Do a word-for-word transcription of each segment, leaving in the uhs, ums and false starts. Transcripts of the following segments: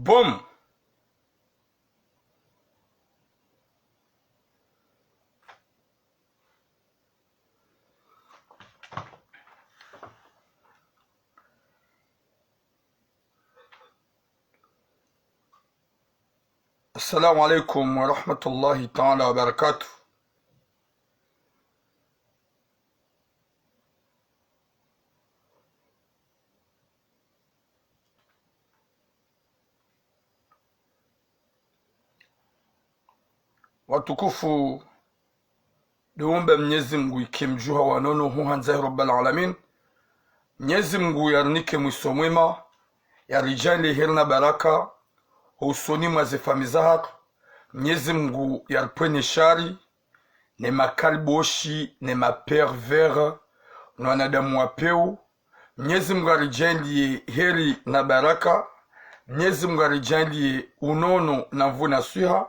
Boom. Assalamu alaikum wa rahmatullahi ta'ala wa barakatuh. Watukufu, ndo umbe Mnyezi Mngu ike mdjuha wa nono huhandza hi Rabbal Alamin. Mnyezi Mngu yarinike mwiso mwema, yaridjaanlie heri na baraka, hosoni mwa ze famiyi zahatru. Mnyezi Mngu yaripvwene shari, ne makaliboshi, ne mapervers, no wanadamu wa pewu. Mnyezi Mngu aridjaanlie heri na baraka. Mnyezi Mngu aridjaanlie unono na nvu na swiha.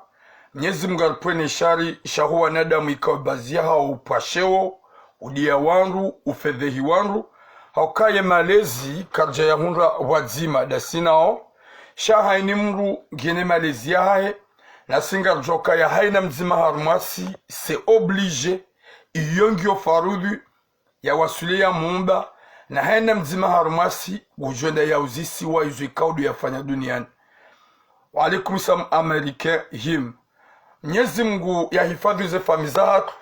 Mnyezi Mngu aripvwene shari, sha ho wanadamu ikao bazi yahao upvwasheo, udiya wandru, ufedhehi wandru. Hauka ye malezi karidja yahundra pvwadzima ndasi nao. Sha haina mndru ngena malezi yahahe, nasi ngaridjuao ukaya haina mdzima harumwasi, c'est obligé, iyo ngiyo faradhwi ya waswili ya Muumba, na haina mdzima harumwasi ngudjo enda yauzisiwa izo ikao ndo yafanya duniani. Wa alaikum salam, Américain Him. Mnyezi Mngu yahifadhwi ze famiyi zahatru.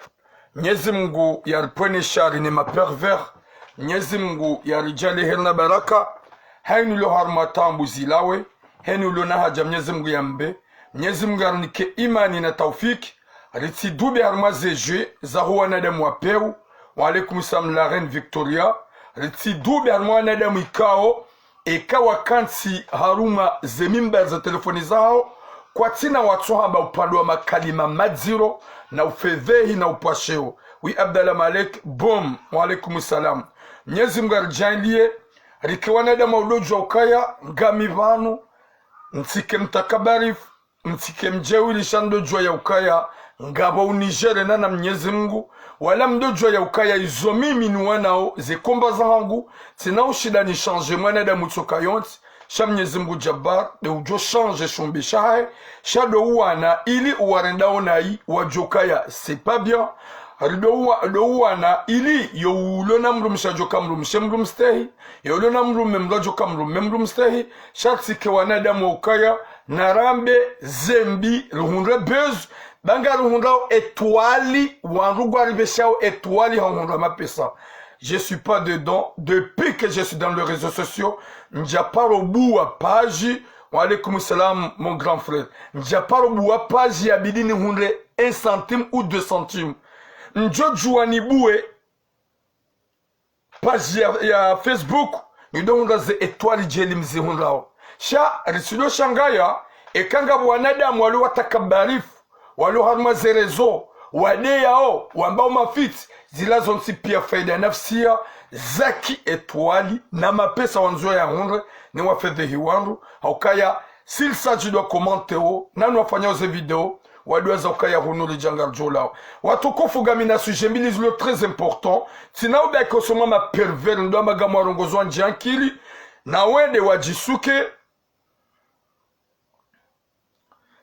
Mnyezi Mngu yaripvwene shari ne mapervers. Mnyezi Mngu yaridjaanlie heri na baraka. Haina ulio harumwa taabu zilawe. Haina ulio na haja Mnyezi Mngu yambe. Mnyezi Mngu yarinike imani na taufiki. Ritsidube harumwa ze jeux za ho wanadamu wa pewu. Wa alaikum salam, la reine Victoria. Ritsidube harumwa wanadamu ikao, eka wakantsi harumwa ze mimbar za telefoni zahao, kwatsina watsohamba upvandre wa makalima madziro, na ufedhehi na upvwasheo. Oui, Abdallah Malek, boom, wa alaikum salam. Mnyezi Mngu aridjaanlie, rike wanadamu wa udodjua ukaya, ngami pvanu, ntsike mtakabarifu, ntsike mdjeuri sha ndodjua ya ukaya, ngapvo unigéré na na Mnyezi Mngu, wala mdodjua ya ukaya izo mimi niwanao ze komba zahangu, tsina ushinda ni changer mwanadamu tsoka yontsi, sha Mnyezi Mngu Jabbar, nde udjo changer shumbe shahahe, sha ndo uwana ili uwarendao nayi wadjokaya, c'est pas bien, ndo uwa-, ndo uwana ili yo ulo na mdrumshe adjoka mdrumshe mdru mstehi, yo ulo na mdrume mdru adjoka mdrume mdru mstehi, sha tsike wanadamu wa ukaya, narambe zembi, ruhundre buzz, ba ngarihundrao étoile, wandru ngwaripveshao étoile ha uhundra mapesa. Je suis pas dedans. Depuis que je suis dans les réseaux sociaux, ndjaparo buwa page. Wa alaikum salam, mon grand frère. Ndjaparo buwa page yabidi nihundre un centime ou deux centimes. Ndjodjua nibuwe page ya, ya Facebook, ngido hundra ze étoile djeli mzihundrao. Sha, ritsido shangaya, eka ngapvo wanadamu walo watakabarifu, walo harumwa ze réseaux, wadeyao, wambao mafitsi, zila zontsi pia faida nafsia, zaki étoile, na mapesa wandzo yahundre, ni wafedhehi wandru, haukaya, s'il s'agit de commenter o, nanu wafanyao ze vidéo, wadwaza ukaya hunu ridja ngaridjolao. Watukufu, ngamina sujet mbili zilo très important. Tsina ubaki osoni mwa mapervers ndo amba ngamwarongozwa ndji ankili. Nawende wadjisuke.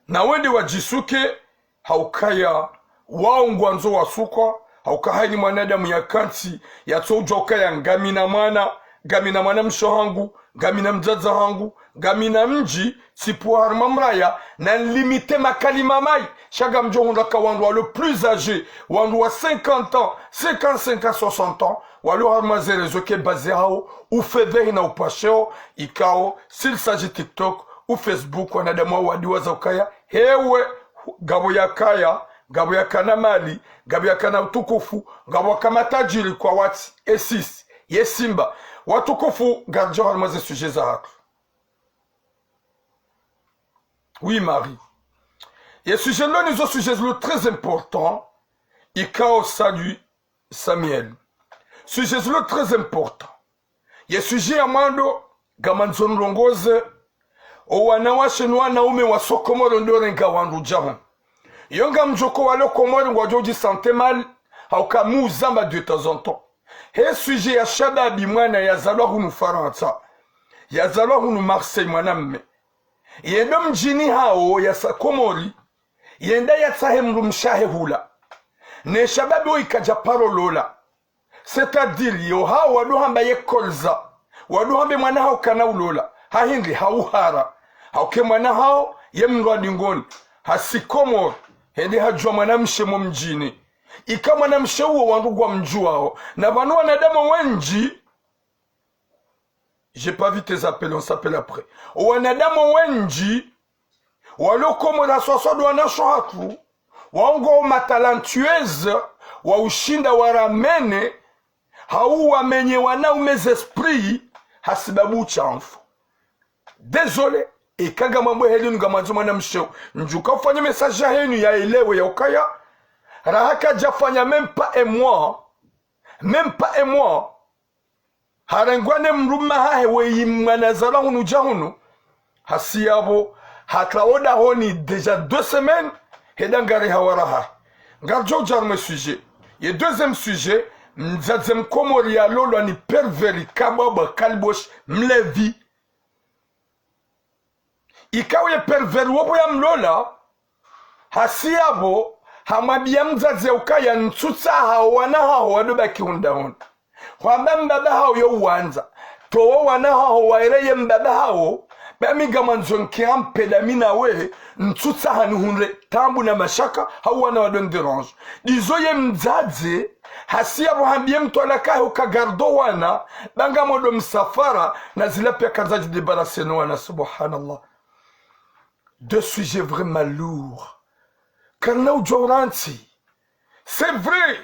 Nawende wadjisuke. Haukaya wao ngwandzo wasukwa. Hauka haina mwanadamu yakantsi yatso udjua ukaya ngamina mwana, ngamina mwanamshe hangu, ngamina mdzadze hangu, ngamina mdji, tsipvo harumwa mraya, na limite makalima mayi. Sha ngamdjo hundra ka wandru walo plus âgés, wandru wa cinquante ans, cinquante-cinq ans, soixante ans, walo harumwa ze réseaux ke base yahao ufedhehi na upvwasheo, ikao, s'il s'agit TikTok ou Facebook, wanadamu wao wadiwaza ukaya, hewe, ngapvo yakaya, ngapvo yakana mali, ngapvo yakana utukufu, ngapvo waka matajiri kwawatsi, e sisi, ye simba. Watukufu, ngaridjo harumwa ze sujet zahatru. Oui, Marie. Ye sujet lo nizo sujet zilo très important, ikao, salut, Samuel. Sujet zilo très important. Ye sujet ya mwando, ngamandzo nrongoze, o wanawashe no wanaume wa so Komoro ndo renga wandru djaho. Yo ngamdjoko walo Komoro ngwadjo udji sentir mal, hauka mi uzamba de temps en temps. He sujet ya shababi mwana yazalwa hunu Farantsa. Yazalwa hunu Marseille mwanamme. Yende mdjini hawo yasa Komori, yende yatsahe mdrumshe wahe hula. Ne shababi wo ikadja paro lola. C'est-à-dire, yo hawo wado hamba ye kolza. Wado hamba mwana hawo kana ulola. Ha hindri, ha uhara. Hauke mwana hawo, ye mdru wa dingoni. Hasi Komori, hende hadjuwa mwanamshe mo mdjini. Ika mwanamshe uwo wandru ngwamdjuwao. Na pvanu wanadamu wendji, j'ai pas vu tes appels, on s'appelle après. Wanadamu wendji, walo Komori haswa haswa ndo wanasho hatru, wao ngo ma talentueuses, wa ushinda waramene, hau wamenye wanaume ze esprit, hasibabu sha mfu. Désolé, eka ngamwambo heli ngamwandzo mwanamshe, ndjuka ufanye message ya henu yaelewe ya ukaya, raha kadjafanya même pas un mois, même pas un mois, harengwa ne mdrume wahahe weyi mwana zalwa hunu dja hunu. Hasi yapvo, hata wo dahoni déjà deux semaines, heda ngari hawara hahe. Ngaridjo udja harumwe sujet. Ye deuxième sujet, mdzadze mkomori yalolwa ni pervers, kabwabwa, kaliboshi, mlevi. Ikao ye pervers wopvo yamlola, hasi yapvo, hamwambiya mdzadze ukaya ntsutsaha wo wana haho wado baki hundra hunu. Hwamba mbaba haho yo uwandza. Towa wo wana haho waereye mbaba haho, ba mi ngamwandzo nike hampve da mi nawe, ntsutsaha nihundre taabu na mashaka, hau wana wado ndéranger. Ndizo ye mdzadze, hasi yapvo hambiye mtwalaka hahe uka garde wo wana, ba ngamwodo msafara, na zila piya kandza dji débarrasser no wana, subhanallah. Deux sujets vraiment lourds. Karina udjuwa urantsi. C'est vrai.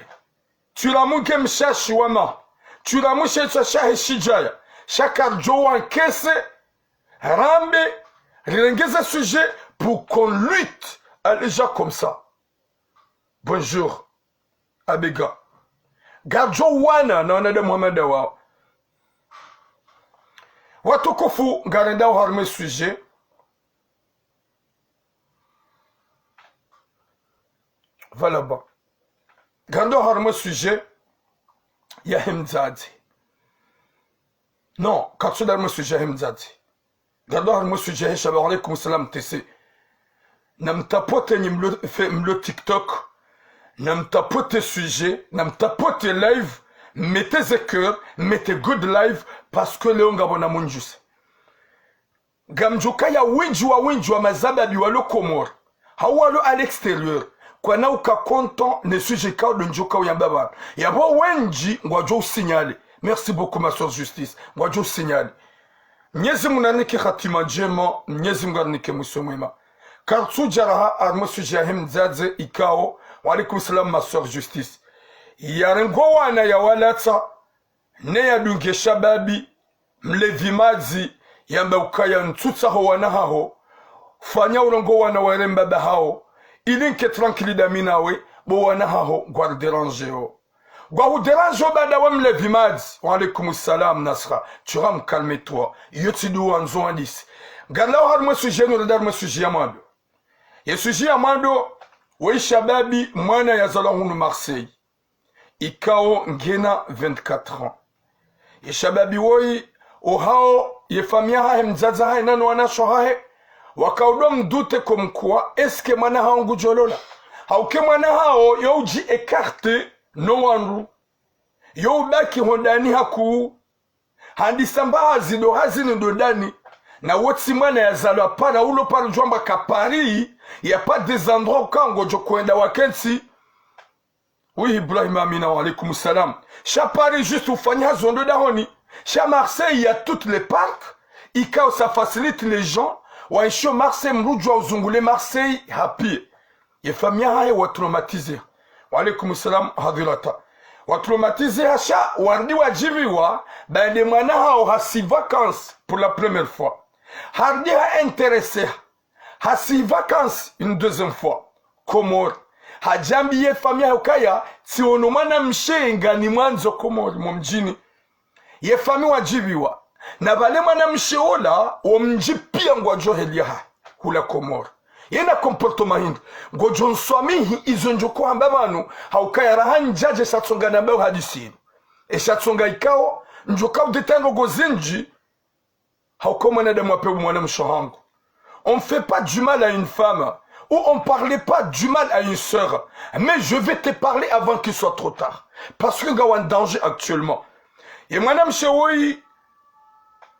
Tsiramuke mshashi wama. Tsiramushe tsashahe shidjaya. Sha karidjo wankese. Rambe. Rirengeze sujet pour qu'on lutte. Allez, déjà comme ça. Bonjour. Abega. Ngaridjo wana na wanadamu hama nda wao. Watukufu, ngarendao harumwe sujet. Voilà, bon. Ngarendao harumwe sujet yahe mdzadze. Non, karitsuda harumwe sujet yahe mdzadze. Ngarendao harumwe sujet yahe shababi. Wa alaykum salam, T C. Namtapote nyi mlo, fe, mlo TikTok. Namtapote sujet, namtapote live. Mettez ze cœur, mettez good live, parce que leo ngapvo na mundjuse. Ngamdjuka ya windji wa windji wa mashababi walo Komori, hau walo à l'extérieur, kwana uka content ne sujet kao ndo ndjuka uyamba pvanu. Yapvo wendji ngwadjo usignaler. Merci beaucoup, ma sœur Justice. Ngwadjo usignaler. Mnyezi Mungu narinike hatima ndjema, Mnyezi Mungu arinike mwiso mwema. Karitsudja raha harumwe sujet yahe mdzadze ikao, wa alaykum salam, ma sœur Justice. Yarenge wo wana yawalatsa, ne yadunge shababi, mlevi madzi, yamba ukaya ntsutsaha wo wana haho, fanya urenge wo wana waere mbaba haho, ili nike tranquille da mi nawe, bo wana haho, ngwaridérangeo. Ngwahudérangeo baada we mlevi madzi. Wa alaykum salam, Nasra. Tu vas me calmer, toi. Iyo tsi ndo wandzo wandise. Ngarilawao harumwe sujet, nurenda harumwe sujet ya mwando. Ye sujet ya mwando, we shababi, mwana yazalwa hunu Marseille. Ikao ngena vingt-quatre ans. Ye shababi woyi, ohao, ye famiyi yahahe, mdzadze wahahe, nano wanasho wahahe, wakao ndo mdouter comme quoi, est-ce que mwana haho ngudjo lola? Hauke mwana haho, yo udji écarter no wandru. Yo ubaki hondani hakuu. Handisa mba hazi ndo hazini ndo ndani. Na wo tsi mwana yazalwa para ulo para udjwamba ka Paris, y a pas des endroits uka ngodjo hwenda wakentsi. Oui, Ibrahim Amina, wa alaykum salam. Sha Paris juste ufanya hazi ndo dahoni. Sha Marseille, il y a tous les parcs. Ikao ça facilite les gens. Waishio Marseille, mdru udjuwa uzunguhe Marseille, happy. Ye famiyi yahahe wa traumatiser. Wa alaykum salam, hadhirata. Wa traumatiser sha, warudi wadjiviwa, baada mwana haho hasi vacances pour la première fois. Harudi ha intéresser. Hasi vacances une deuxième fois. Komori. Hadjambiya ye famiyi yahe ukaya, tsiono mwanamshe nganimwandzo Komori, mo mdjini. Ye famiyi wadjiviwa. Na pvale mwanamshe ola, wo mdji piya ngwadjo heli yahahe. Hula Komori. Yena comportement hindri. Ngodjo nswamihi izo ndjo hamba pvanu, haukaya raha ndjadje sha tsonga namba uhadisi inu. E sha tsonga ikao, ndjo kao détailler ndrongoo zindji, hauka mwanadamu apve mwanamshe wahangu. on fait pas du mal à une femme, ou on parle pas du mal à une sœur, mais je vais te parler avant qu'il soit trop tard, parce que ngawe en danger actuellement. Ye mwanamshe woyi,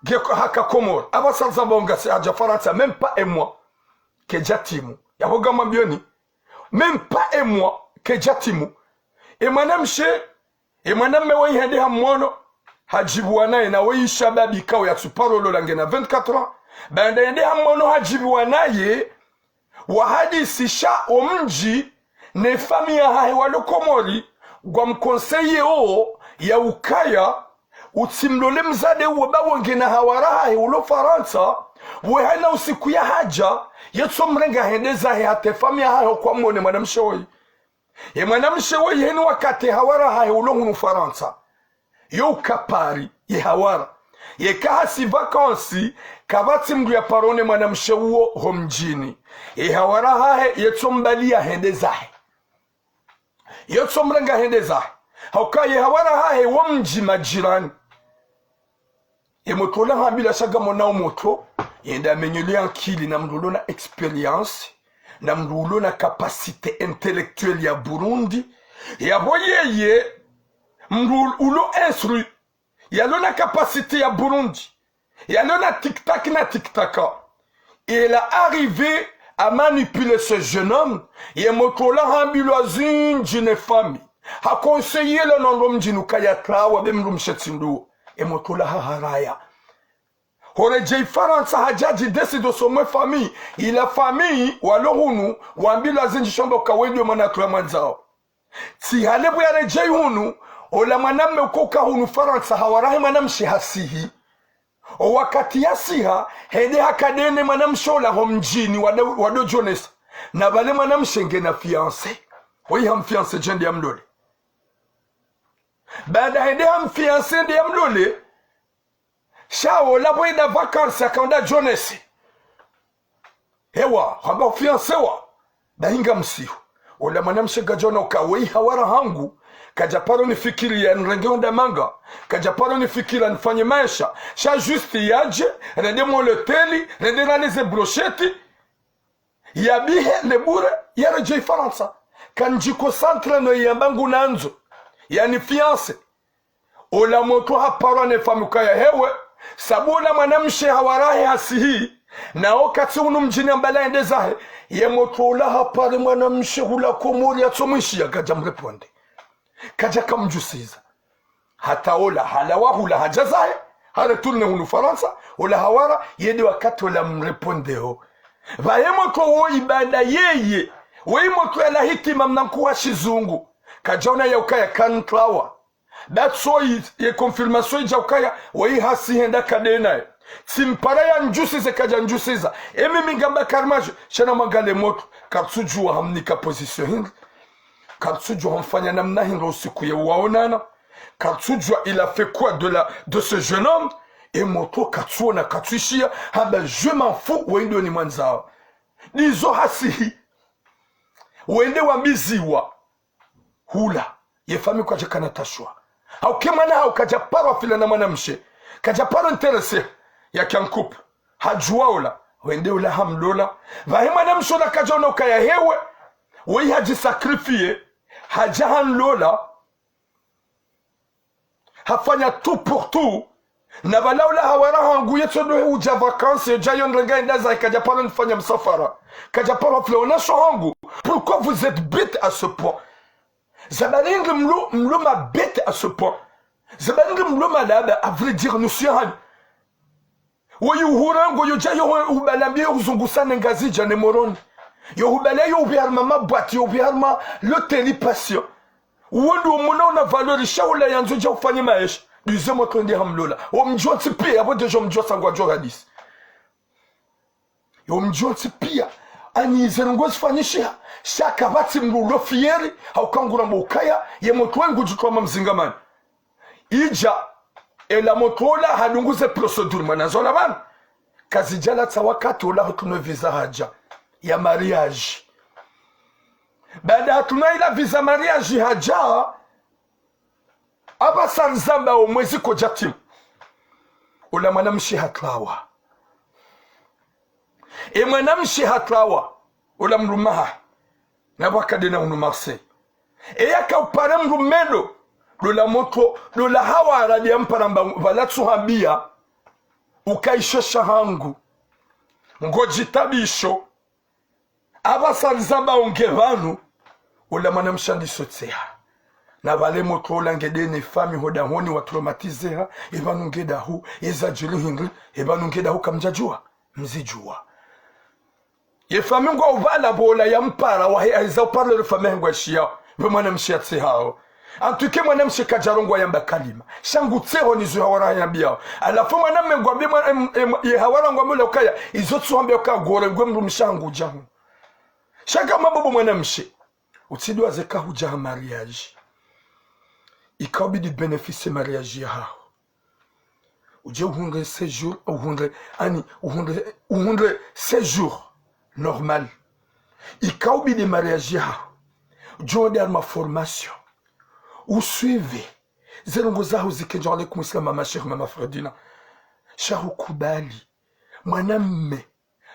nge haka Komori, apvasa ndzamba ngasi hadja Farantsa, même pas un mois, kedja timu. Yapvo ngamwambioni, même pas un mois, kedja timu. Ye mwanamshe, ye mwanamme woyi hende hamwono, hadjipviwa naye, na woyi shababi kawo yatsuparo lola ngena vingt-quatre ans. Baanda hende hamwono hadjipviwa naye, wahadisi sha wo mdji ne famiyi yahahe walo Komori, ngwamconseiller wo ya ukaya, utsimlole mdzadze uwo ba wo ngena hawara hahe ulo Farantsa, we hayina usiku yahadja, yetsomrenga hende zahe hata ye famiyi yahahe kwamwone mwanamshe woyi. Ye mwanamshe woyi heni wakati hawara hahe ulo hunu Farantsa. Yo uka Paris, ye hawara. Yeka hasi vacances, kapvatsi mndru yaparo one mwanamshe uwo ho mdjini. Ye hawara hahe, yetsombaliya hende zahe. Yetsomrenga hende zahe. Hauka ye hawara hahe wo mdji majirani. Ye motro ola hambilwa sha ngamwonao motro, yende yamenyelwe ankili na mndru ulo na expérience, na mndru ulo na capacité intellectuelle ya Burundi, yapvo yeye, mndru ulo instruit, yalo na capacité ya Burundi, yalo na tic-tac na tic-tac. Il a arrivé à manipuler ce jeune homme. Ye motro ola hambilwa zindji ne famiyi. Haconseiller la no ndo mdjini ukaya trawa be mndru mshe tsi ndo. Ye motro ola haharaya. Horedjeyi Farantsa hadja hadjidécider usomwe famiyi. Ila famiyi walo hunu wambilwa zindji sha wamba uka we ndo mwana tru ya mwandzao. Tsi hale pvo yaredjeyi hunu, ola mwanamme uko uka hunu Farantsa hawara he mwanamshe hasihi. O wakati yasiha, hende haka dene mwanamshe ola ho mdjini wado, wado djonesa. Na pvale mwanamshe ngena fiancé. Woyi hamfiancé dje hende yamlole. Baanda hende hamfiancé hende yamlole, sha ola pvo yenda vacances haka wenda djonese. Ewa, hamba ufiancé wa. Bahi ngamsihu. Ola mwanamshe kadjaona uka weyi hawara hangu, kadjaparo nifikiri yanirenge wenda manga, kadjaparo nifikiri yanifanye maesha. Sha juste yadje, rende mwa loteli, rende rale ze brochettes, yabihe le bure, yaredjeyi Farantsa. Kandji concentré no yamba ngunandzo, yanifiancé. Ola motro haparwa ne famiyi ukaya hewe, sabu ola mwanamshe hawara hahe hasihi, na wo katsi hunu mdjini amba la yende zahe, ye motro ola hapare mwanamshe hula Komori yatsomwishiya kadja mrépondre. Kadjaka mdjusiza. Hata ola halawa hula hadja zahe, haretourné hunu Farantsa, ola hawara, yende wakati ola mrépondre ho. Pvahe motro woyi baanda yeye, woyi motro yala hitima mna nkuwa shizungu, kadjaona ya ukaya kantrawa. Ba tsoyi ye confirmation idja ukaya, woyi hasihi hende haka dene naye. Tsimpara yandjusize kadjandjusiza. Emi mi ngamba karmaje, sha namwangalie motro, kartsudjuwa hamnika position hindri. Kartsudjuwa hamfanya namna hindri usiku ye waonana. Kartsudjuwa il a fait quoi de la, de ce jeune homme. Ye motro katsuona katsuishiya, hamba je m'en fous, weyi ndo ni mwandzao. Ndizo hasihi. Wende wambiziwa. Hula, ye famiyi kwadjakana tashwa. Hauka ye mwana hawo kadjaparo hafila na mwanamshe, kadjaparo intéressé, yake en couple. Hadjuwa ola, wende ola hamlola. Pvahe mwanamshe ola kadjaona ukaya hewe, woyi hadjisacrifié, hadja hanlola. Hafanya tout pour tout. Na pvala ola hawara hangu yetsodo he udja vacances, yodja yonrenga yenda zahe kadjaparo nifanya msafara. Kadjaparo hafila ona sho hangu. Pourquoi vous êtes bête à ce point? Zabari ndri mlo, mlo ma bête à ce point? Zabari ndri mlo malaba, à vrai dire, nusu ya hanyu. Woyi uhura ngo yodja yo hubalambiya yo huzungusa ne Ngazidja ne Moroni. Yo hubala yo upvi harumwa mabwati, yo upvi harumwa loteli passion. Uwo ndo mwana una valeur sha ola yandzo dja ufanye maesha. Ndize motro wende hamlola. Wo mdji wontsi piya, yapvo déjà wo mdji wasa ngwadjo hadisi. Yo mdji wontsi piya. Ani ze ndrongo zifanyishiha. Sha kapvatsi mndru ulo fier, hauka nguramba ukaya, ye motro wengu djitwa mamzingamani. Idja, ela motro ola hadunguze procédure mwana zola pvanu. Kazidja latsa wakati ola hatunwa visa hadja. Ya mariage. Baanda hatunwa ila visa mariage hadja. Apvasa rizamba wo mwezi kodja timu. Ola mwanamshe hatrawa. E mwanamshe hatrawa, ola mdrume hahe, na pvwakade na unu Marseille. E yaka upara mdrume ndo, ndo la motro, ndo la hawara dia mpara mba, pvala tsuhambia, ukaisho sha hangu. Ngodjitabisho. Apvasa rizamba onge pvanu, ola mwanamshe andisa utseha. Na pvale motro ola ngedeni fami ho dahoni wa traumatiseha, e pvanu nge dahu, eza djiri hindri, e pvanu nge dahu kamdjadjua, mzidjua. Ye fami ngwa upvala pvola ya mpara, wahe, aheza upara le fami ngwa ishiya, pve mwanamshe yatsehao. En tout cas, mwanamshe kadjarongoa yamba kalima. Sha ngutseho nizo hawara yambiao. Halafu mwanamme ngwambi mwa-, em, em, ye hawara ngwambi ola ukaya, izo tsuhambia uka gore ngwe mdrumshe hangu djahu. Sha ka mababa mwanamshe. Utsidjuwa ze ka hudja ha mariage. Ika ubidi bénéficier mariage yahaho. Udje uhundre séjour, uhundre, ani, uhundre, uhundre séjour normal. Ika ubidi mariage yahaho. Udje wende harumwa formation. Usuive. Ze ndrongoo zaho zike ndjo. Alaikum salam, mama Sheikh, mama Ferdina. Sha hukubali. Mwanamme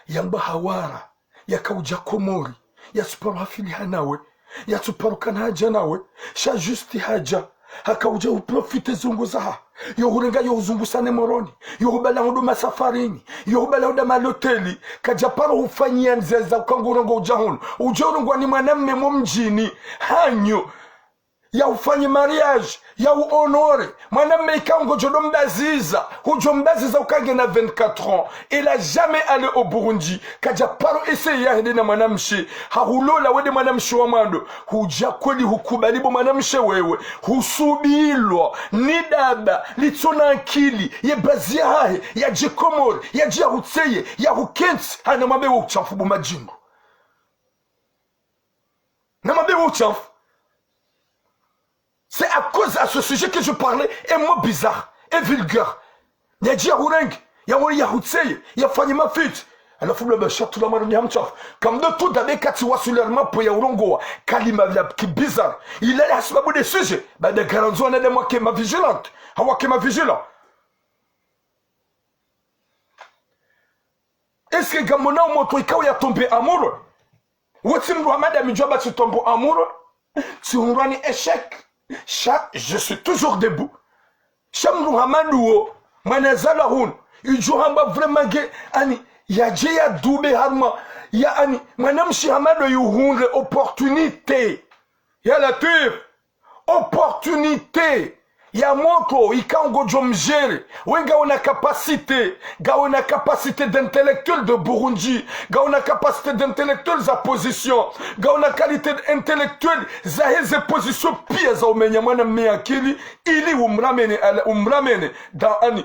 yamba hawara, yaka udja Komori, yatsuparo hafili hanawe, yatsuparo kana hadja nawe, sha juste hadja, haka udja uprofite zungu zaha, yo hurenga yo huzungusa ne Moroni, yo hubala hudo masafarini, yo hubala huda maloteli, kadjaparo hufanyia ndzia za uka ngurongoa udja hunu, udja urongwa ni mwanamme mo mdjini, hanyu, ya ufanye mariage, ya uhonorer. Mwanamme ika ngudjo do mbaziza, hudjo mbaziza uka ngena vingt-quatre ans. Il a jamais allé au Burundi. Kadjaparo essayer yahende na mwanamshe. Hahulola wende mwanamshe wa mwando. Hudja kweli hukubali bo mwanamshe wewe. Husubilwa. Ni daba. Litsona akili. Ye bazi yahahe. Yadje Komori. Yadje yahutseye. Yahukentsi. Hana mabe wo utshafu bo madjingo. Na mabe wo utshafu. C'est à cause à ce sujet que je parlais un mot bizarre et vulgaire. Yadje yahurenge, ya wori yahutseye, yafanye mafitina. Halafu bla bla shatu la mara ni hamtsafu. Comme de tout, dabe kati wa sur leur map ya urongoa kalima la ki bizarre. Il est là, c'est pas des sujets. Ba de garanzo na de moi qui est ma vigilante. Hawa qui est ma vigilant. Est-ce que ngamona motro ikao ya tomber amoureux? Wotsi mdru hama nda mi djwamba tsi tomber amoureux. Tsi hundrwa ni échec. Sha, je suis toujours debout. Sha mdru hama ndo wo, mwana zalwa hunu. Idjo hamba vraiment nge, ani, yadje ya dube harumwa, ya ani, mwanamshe hama ndo yuhundre opportunité. Ya Latwif. Opportunité ya motro ika ngodjo mgérer. We ngawena capacité, ngawena capacité d'intellectuel de Burundi, ngawena capacité d'intellectuel za position, ngawena qualité intellectuelle za heze position pia za umenya mwanamme akili, ili umramene, ala, umramene dans, ani,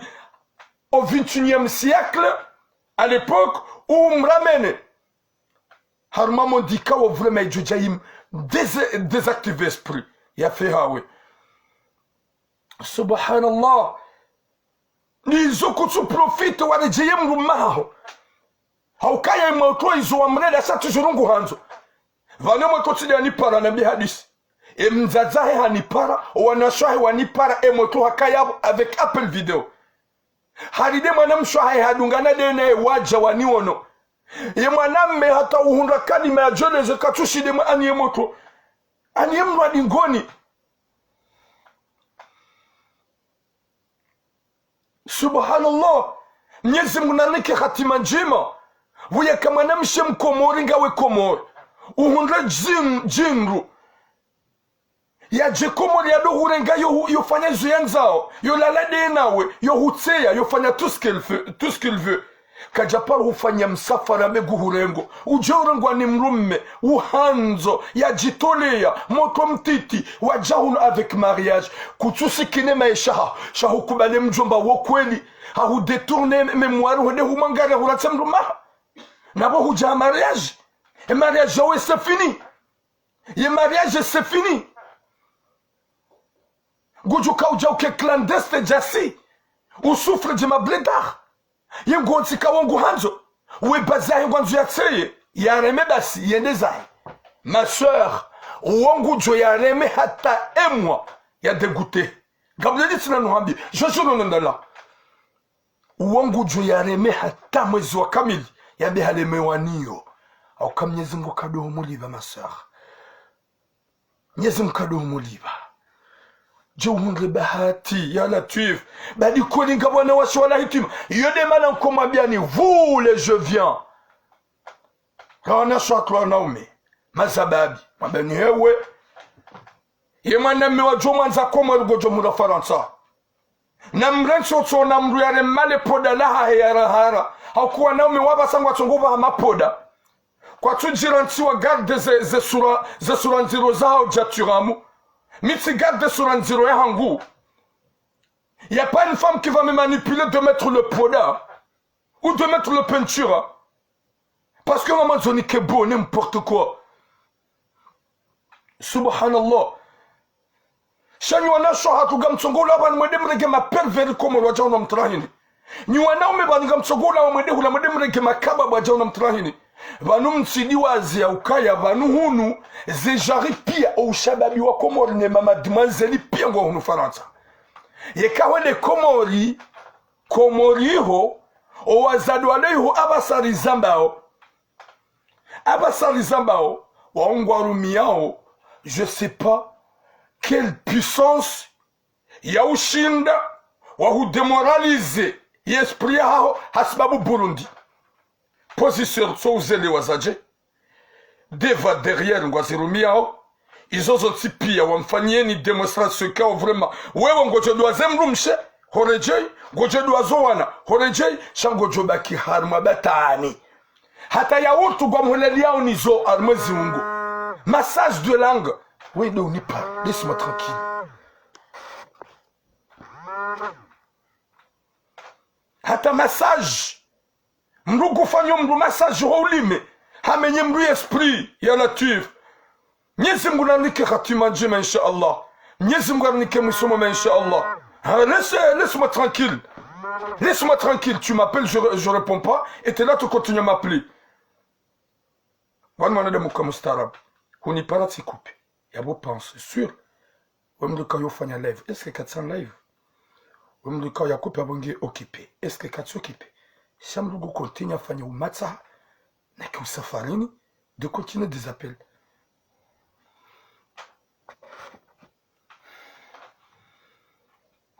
au vingt et unième siècle, à l'époque, umramene harumwa monde ikao vraiment idjo dja yim dés-, désactiver esprit. Ya fe hawe. Subhanallah. Nizo kutsu profiter waredjeye mdrume haho. Haukaya ye motro izo wamrenda sha toujours nguhandzo. Pvanu ye motro tsi nde yanipara na mbi hadisi. E mdzadze wahe hanipara, owanashe wahe wanipara, e motro hakaya pvo avec appel vidéo. Hari nde mwanamshe wahahe hadungana nde naye wadja waniwono. Ye mwanamme hata uhundra kalima ya djoleze katsushi nde mwa ani ye motro. Ani ye mdru wa dingoni. Subhanallah. Mnyezi Mungu nanike hatima ndjema. Pvuyaka mwanamshe mkomori ngawe Komori. Uhundre djin-, djindru. Yadje Komori yado hurenga yo hu-, yofanya zo yandzao, yolala nde nawe, yohutseya, yofanya tout ce qu'il veut, tout ce qu'il veut. Kadjaparo hufanya msafara megu hurengo. Udje urengwa ni mdrume, uhandzo, yadjitoleya, motro mtiti, wadja hunu avec mariage. Kutsusikine maesha haho, sha hukubali mdjomba wo kweli. Hahudétourner mémoire hwende humwangaria huratse mdrume haho. Na pvo hudja ha mariage. E mariage yawe c'est fini. Ye mariage, c'est fini. Ngudjo ka udja uke clandestin djasi. Usouffre dje ma blédard. Ye ngontsi ka wo nguhandzo. We bazi yahe ngwandzo yatseye. Yareme basi, yende zahe. Ma sœur, wo ngudjo yareme hata emwa ya dégoûté. Gabriel tsina nuhambi. Je jure au nom d'Allah. Wo ngudjo yareme hata mwezi wa kamili, Yabe hale mewaniyo. Hauka Mnyezi Mngu kado humulipva, ma sœurs. Mnyezi Mngu kado humulipva. Dje uhundre bahati, ya Latwif. Badi kweli nga wanawashe wala hitima. Iyo nde mana nkomwambiyani, vous les jeunes. Rawana shwatru wanaume. Mazababi. Mwambiyani hewe. Ye mwanamme wadjo mwandza Komori ngodjo mhura Farantsa. Na mrentsi otso na mdru yareme le poda lahahe ya rahara. Hauka wanaume wapvasa ngwatsongo pvaha mapoda. Kwatsudjira ntsi wa garde ze, ze sura, ze sura ndziro zahao djaturamu. Mi tsi garde sura ndziro yahangu. Y a pas une femme qui va me manipuler de mettre le poda ou de mettre le peinture. Parce que maman Johnny ke beau, n'importe quoi. Subhanallah. Sha nyi wanashe hatru ngamtsongo ula pvanu mwende mrenge ma pervers Komori wadja hunu mtrahini. Nyi wanaume pvanu ngamtsongo ula mwende hula mwende mrenge makababa wadja hunu mtrahini. Pvanu mtsidiwazi ya ukaya pvanu hunu ze jari piya o ushababi wa Komori ne ma mademoiselle piya ngwa hunu Farantsa. Yeka hwende Komori, Komori iho, o wazade wale iho apvasa rizambao. Apvasa rizambao, wao ngwarumiyao, je sais pas quelle puissance ya ushinda wa hudémoraliser ye esprit yahaho hasibabu Burundi. Position tso uzelewa zadje. Devant, derrière ngwazirumiyao. Izo zontsi piya wamfanyiyeni démonstration kao vraiment. Wewe ngodjo duwaze mdrumshe, horedjeyi, ngodjo duwazo wana, horedjeyi, sha ngodjo baki harumwa batwani. Hata yaourt ngwamholeliyao nizo harumwa ziungo. Massage de langue. Wewe ndo unipara, laisse-moi tranquille. Hata massage. Mdru ngufanyo mdru massage ho ulime. Hamenye mdru esprit, ya Latwif. Mnyezi Mngu narinike hatima ndjema, insha Allah. Mnyezi Mngu arinike mwiso mwema, insha Allah. Ha, laisse, laisse-moi tranquille. Laisse-moi tranquille. Tu m'appelles, je, je réponds pas. Et t'es là, tu continues à m'appeler. Wani mwanadamu ka mustaarabu. Hunipara tsikupe. Yapvo pense, sûr. We mdru ka yofanya live. Est-ce que katsi en live? We mdru ka yakupe apvo nge occupé. Est-ce que katsi occupé? Sha mdru ngu continuer afanye umatsaha. Na ki usafarini. De continuer des appels.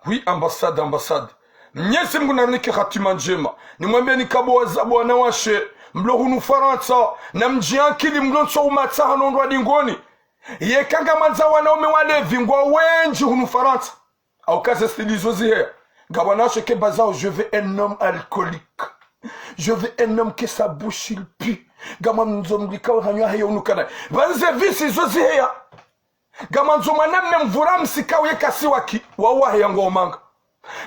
Oui, ambassade, ambassade. Mnyezi Mngu narinike hatima ndjema. Nimwambiyeni ka bo waza-, bo wanawashe, mlo hunu Farantsa, namdjiankili mlo ntso umatsaha no ndrwadingoni. Yeka ngamwandzo wanaume walevi ngwao wendji hunu Farantsa. Hauka ze style izo ziheya. Nga wanawashe ke bazao, je veux un homme alcoolique. Je veux un homme que sa bouche il pue. Ngamwandzo mdru ikao hanyo yahe yo unuka nayi. Pvanu ze vice izo ziheya. Ngamwandzo mwanamme mvura msi ikao ye ka siwaki, wao waheya ngwao manga.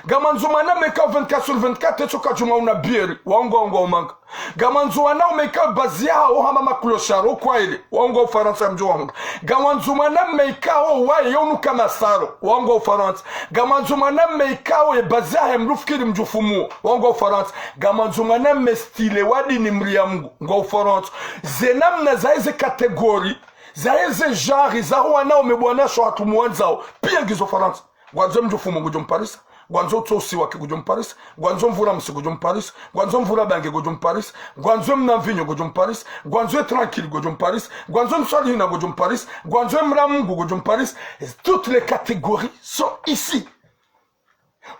Ngamwandzo mwanamme ikao vingt-quatre sur vingt-quatre etso kadjuma una bière, wao ngwao, ngwao manga. Ngamwandzo wanaume ikao bazi yahao hama ma clochards, o kwayele, wao ngwao Farantsa mdjo wahundra. Ngamwandzo mwanamme ikao waye yo unuka masaro, wao ngwao Farantsa. Ngamwandzo mwanamme ikao ye bazi yahe mdru fikiri mdjufumuo, wao ngwao Farantsa. Ngamwandzo mwanamme style wa dini mria Mngu, ngwao Farantsa. Ze namna zahe ze catégorie, zahe ze jari, zaho wanaume bo wanashe hatru mwandzao, piya ngizo Farantsa. Ngwandzo mdjufumuo ngodjo mparisa. Ngwandzo utso usiwaki ngodjo mparisa. Ngwandzo mvura msi ngodjo mparisa. Ngwandzo mvura bange ngodjo mparisa. Ngwandzo mna mvinyo ngodjo mparisa. Ngwandzo tranquille ngodjo mparisa. Ngwandzo mswalihina ngodjo mparisa. Ngwandzo mria Mngu ngodjo mparisa. Toutes les catégories sont ici.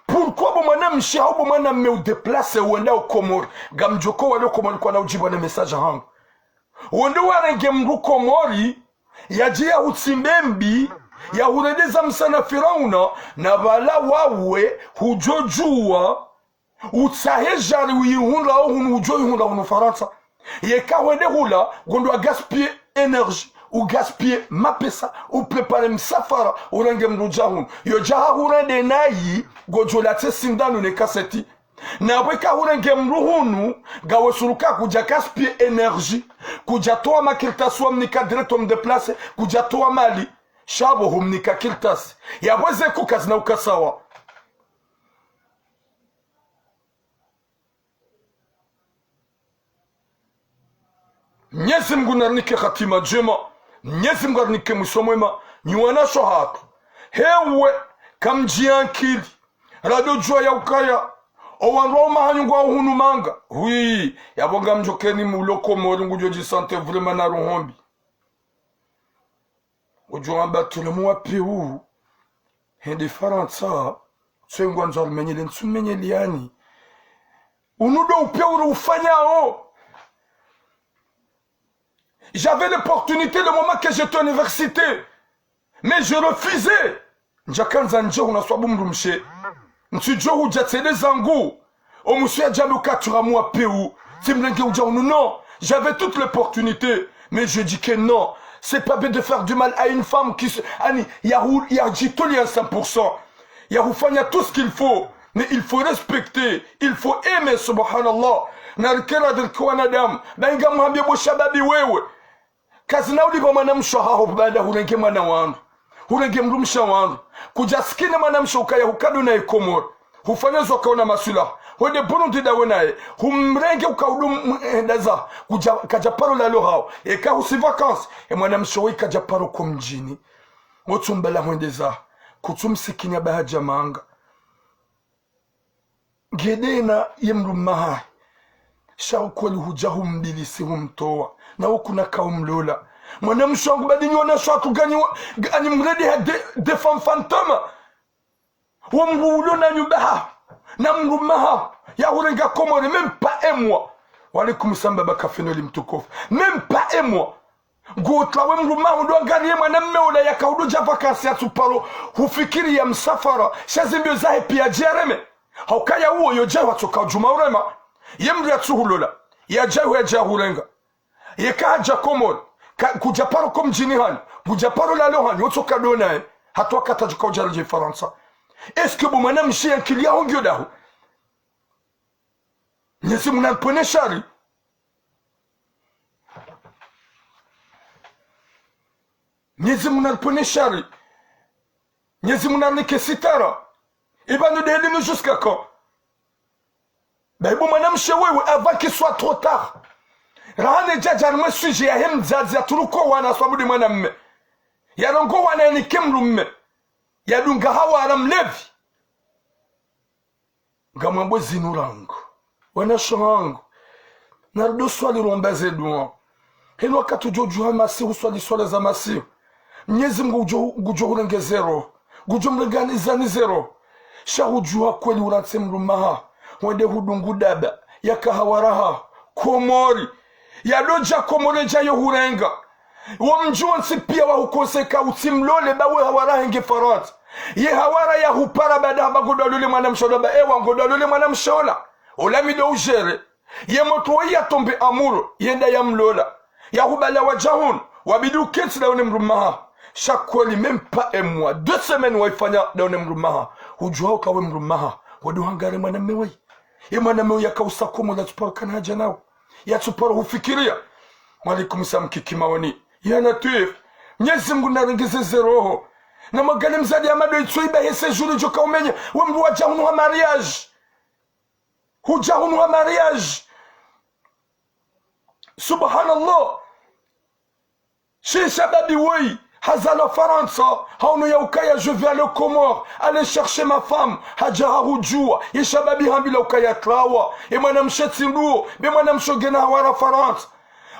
Pourquoi bo mwanamshe hau bo mwanamme udéplacer wende o Komori? Ngamdjo ko wale o Komori kwana udjibwa ne message hangu. Wende warenge mdru Komori, yadje yahutsimbe mbi, yahurendeza msa na Firauna, na pvala wawe, hudjo djuwa, utsahe jari uyihundra o hunu, hudjo yihundra hunu Farantsa. Yeka hwende hula, ngondo wa gaspiller énergie, u gaspiller mapesa, u préparer msafara, urenge mdru dja hunu. Yo dja hahurende nayi, ngodjo latse sindanu ne kaseti. Na pvwe ka hurenge mdru hunu, ngawe sûr ka kudja gaspiller énergie, kudja towa makartasi wamnika direct wamdéplacer, kudja towa mali, sha pvo humnika kartasi. Yapvo ze ku kazina uka sawa. Mnyezi Mngu narinike hatima ndjema. Mnyezi Mngu arinike mwiso mwema. Nyi wanashe hatru. Hewe, kamdjiankili. Rado djuwa ya ukaya. Owandru wa umahanyungu wa uhunu manga. Oui, yapvo ngamdjo keni mulo Komori ngudjo djisante vraiment na roho mbi. Udjo wamba tule muwape u. Hende Farantsa. Tswe ngwandzo arumenyele ntsumenyele yani. Unu ndo upe uri ufanyao. J'avais l'opportunité le moment que j'étais à l'université. Mais je refusais. Ndjakandza ndje hunu swabu mdrumshe. Ntsidjo hudja tsende zangu. Omusu yadjambe uka tu ramua peu. Tsimrenge udja hunu, non. J'avais toute l'opportunité. Mais je dis que non. C'est pas bien de faire du mal à une femme qui se, ani, yahu, yadjitolea cent pour cent. Yahufanya tout ce qu'il faut. Mais il faut respecter. Il faut aimer, subhanallah. Na rikera dirike wanadamu. Ba inga muhambie bo shababi wewe. Kazina ulipva mwanamshe haho baada hurenge mwana wandru. Hurenge mdrumshe wandru. Kudjasikine mwanamshe ukaya hukado naye Komori. Hufanya zo kaona maswila. Hwende Burundi dawe naye. Humrenge ukaudu m-, henda za. Kudja, kadja paro lalo hao. Eka husi vacances. E mwanamshe woyi kadja paro ko mdjini. Motsumbala hwende za. Kutsumsikinya ba hadja manga. Ngedena ye mdrume hahe. Sha ukweli hudja humbilisi humtowa. Na ukuna kaumlola. Mwanamshe wangu badi nyi wanashe watu ganyi wa, ganyi mredi ha de, de femme fantôme. Wo mdru ulo na nyumba ha. Na mdrume ha. Yahurenga Komori, même pas un mois. Wa alaikum salam baba Kafenoli mtukufu. Même pas un mois. Ngutlawe mdrume haho ndo angariye mwanamme ola yaka udo dja vacances yatsuparo hufikiri ya msafara, sha zimbio zahe pia djareme. Haukaya uwo yo djayi watsoka udjuma urema. Ye mdru yatsuhulola. Yadjayi ho yadja hurenga. Yeka hadja Komori. Ka, kudja paro ko mdjini hanyu. Kudja paro lalo hanyu. Otsoka do naye. Hata wakati djuka udja redjei Farantsa. Est-ce que bo mwanamshe yankili yaho ngiyo daho? Mnyezi Mungu naripvwene shari. Mnyezi Mungu naripvwene shari. Mnyezi Mungu narinike sitara. Ipvanu deli nu jusqu'à quand? Ba ibo mwanamshe wewe, avant qu'il soit trop tard. Rahane djadja harimwe sujet yahe mdzadze yaturuko wana swabu de mwanamme. Yarongo wana yanike mdrume. Yadunga hawara mlevi. Ngamwambo zinu rangu. Wanashe hangu. Narudo swali romba ze dua. Heno wakati udjo djuha masihu swali swala za masihu. Mnyezi Mungu ngudjo, ngudjo hurenge zero. Ngudjo mrenge ani zani zero. Sha hudjuha kweli urantse mdrume haho. Wende hudungu daba. Yaka hawara haho. Komori. Yadodja Komori dja yo hurenga. Wo mdji wontsi pia wahukonseka utsimlole ba we hawara henge Farantsa. Ye hawara yahupara baada hamba ngodwalole mwanamshe ola ba ewa ngodwalole mwanamshe ola. Ola mi ndo ujere. Ye motro woyi yatombe amuro, yenda yamlola. Yahubala wadja hunu, wabidi uketsi daho ne mdrume haho. Sha kweli, même pas un mois, deux semaines wayifanya daho ne mdrume haho. Hudjuha uka we mdrume haho. Wadu hangare mwanamme woyi. Ye mwanamme woyi yaka usa Komori yatsuparo kana hadja nawo. Yatsuparo hufikiriya. Wa alaikum salam kiki maoni. Ya Latwif. Mnyezi Mungu narengeze ze roho. Na mwangaliye mdzadze ya mado itso iba he séjour djo ka umenye. We mdru wadja hunu ha mariage. Hudja hunu ha mariage. Subhanallah. She shababi woyi, hazalwa Farantsa, haono ya ukaya je vais aller aux Comores, aller chercher ma femme, hadja hahudjuwa, ye shababi hambilwa ukaya trawa, ye mwanamshe tsi nduwo, be mwanamshe ngena hawara Farantsa.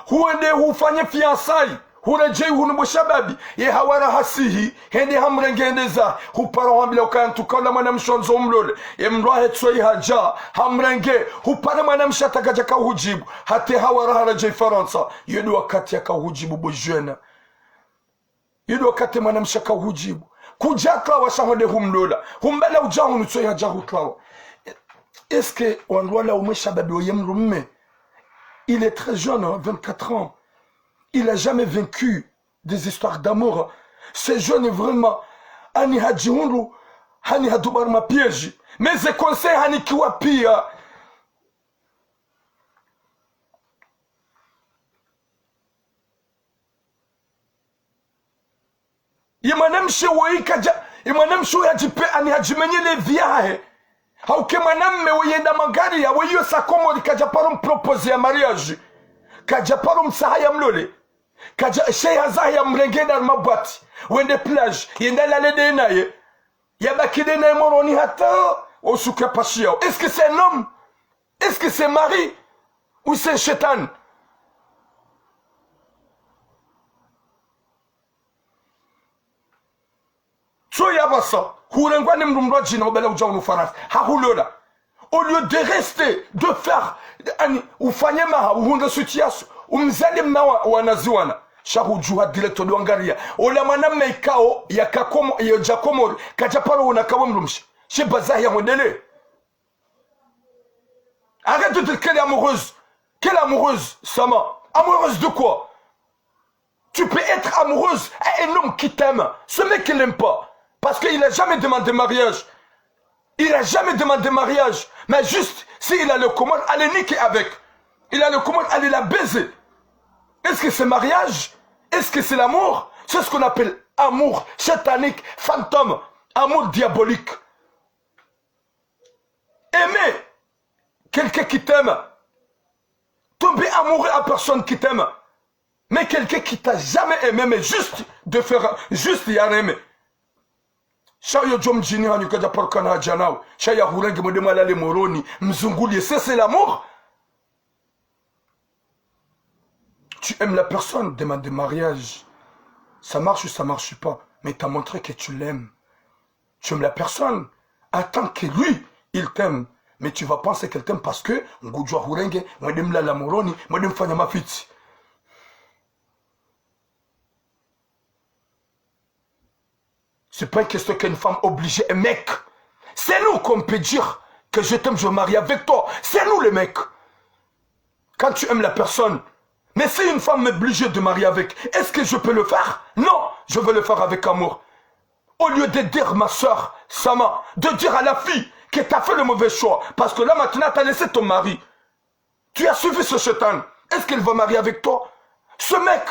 Huwende hufanye fiançailles, huredjeyi hunu bo shababi, ye hawara hasihi, hende hamrenge hende zahe, hupara hwambilwa ukaya ntsuka ola mwanamshe wandzo umlole, ye mdru wahe tsoyi hadja, hamrenge, hupare mwanamshe hata kadja kauhudjibu, hata ye hawara haredjeyi Farantsa, yo ndo wakati yakauhudjibu bo jeune. Yo ndo wakati mwanamshe kauhudjibu. Kudja trawa sha hwende humlola. Humbala udja hunu tsoyi hadja hutrawa. Est-ce que wandru wala umwe shababi woyi mdrume? Il est très jeune, hein, vingt-quatre ans. Il a jamais vécu des histoires d'amour. Ce jeune vraiment, hani hadjihundru, hani hadubaru ma pièges. Mais ze conseils hanikiwa pia. Ye mwanamshe woyi kadja, ye mwanamshe woyi hadjipe, hani hadjimenyele vie yahahe. Hauka ye mwanamme woyi yenda mwangaliya, woyi yo sa Komori kadja paro mproposer ya mariage. Kadja paro mtsaha yamlole. Kadja, she hazaha yamrenge nda harumwa boîte. Wende plage, yenda lale nde naye. Yabaki nde naye Moroni hata Osuku ya pashi yawo. Est-ce que c'est un homme? Est-ce que c'est Marie? Ou c'est un shetani? Tso ya pvasa, hurengwa ni mdru mdru wa djina, ubela udja hunu Farantsa. Hahulola. Au lieu de rester, de faire, ani, ufanye maha, uhundre situation, umzali mna wa, wanazi wana. Sha hudjuha direct ndo angaria. Ola mwanamme ikao, yaka Komo-, yodja Komori, kadja paro wona kawe mdrumshe. She bazahi ya mwendele. Arrête de dire qu'elle est amoureuse. Quelle amoureuse, Sama? Amoureuse de quoi? Tu peux être amoureuse à un homme qui t'aime. Ce mec, il l'aime pas. Parce qu'il a jamais demandé mariage. Il a jamais demandé mariage. Mais juste, s'il a le Comores, allez niquer avec. Il a le Comores, allez la baiser. Est-ce que c'est mariage? Est-ce que c'est l'amour? C'est ce qu'on appelle amour satanique, fantôme, amour diabolique. Aimer quelqu'un qui t'aime. Tomber amoureux à personne qui t'aime. Mais quelqu'un qui t'a jamais aimé, mais juste de faire, juste ya aimé. Sha yo djo mdjini hanyu kadja parukana hadja nawe. Sha ya hurenge mwende mwalale Moroni. Mzungulie, c'est, c'est l'amour. Tu aimes la personne, demande mariage. Ça marche ou ça marche pas. Mais t'as montré que tu l'aimes. Tu aimes la personne. Attends que lui, il t'aime. Mais tu vas penser qu'elle t'aime parce que ngudjwa hurenge, mwende mlala Moroni, mwende mfanya mafitsi. C'est pas une question qu'une femme oblige un mec. C'est nous qu'on peut dire que je t'aime, je me marie avec toi. C'est nous les mecs. Quand tu aimes la personne, mais si une femme m'oblige de marier avec, est-ce que je peux le faire? Non, je veux le faire avec amour. Au lieu de dire ma sœur, Sama, de dire à la fille que t'as fait le mauvais choix, parce que là maintenant t'as laissé ton mari. Tu as suivi ce shétan. Est-ce qu'il va marier avec toi? Ce mec,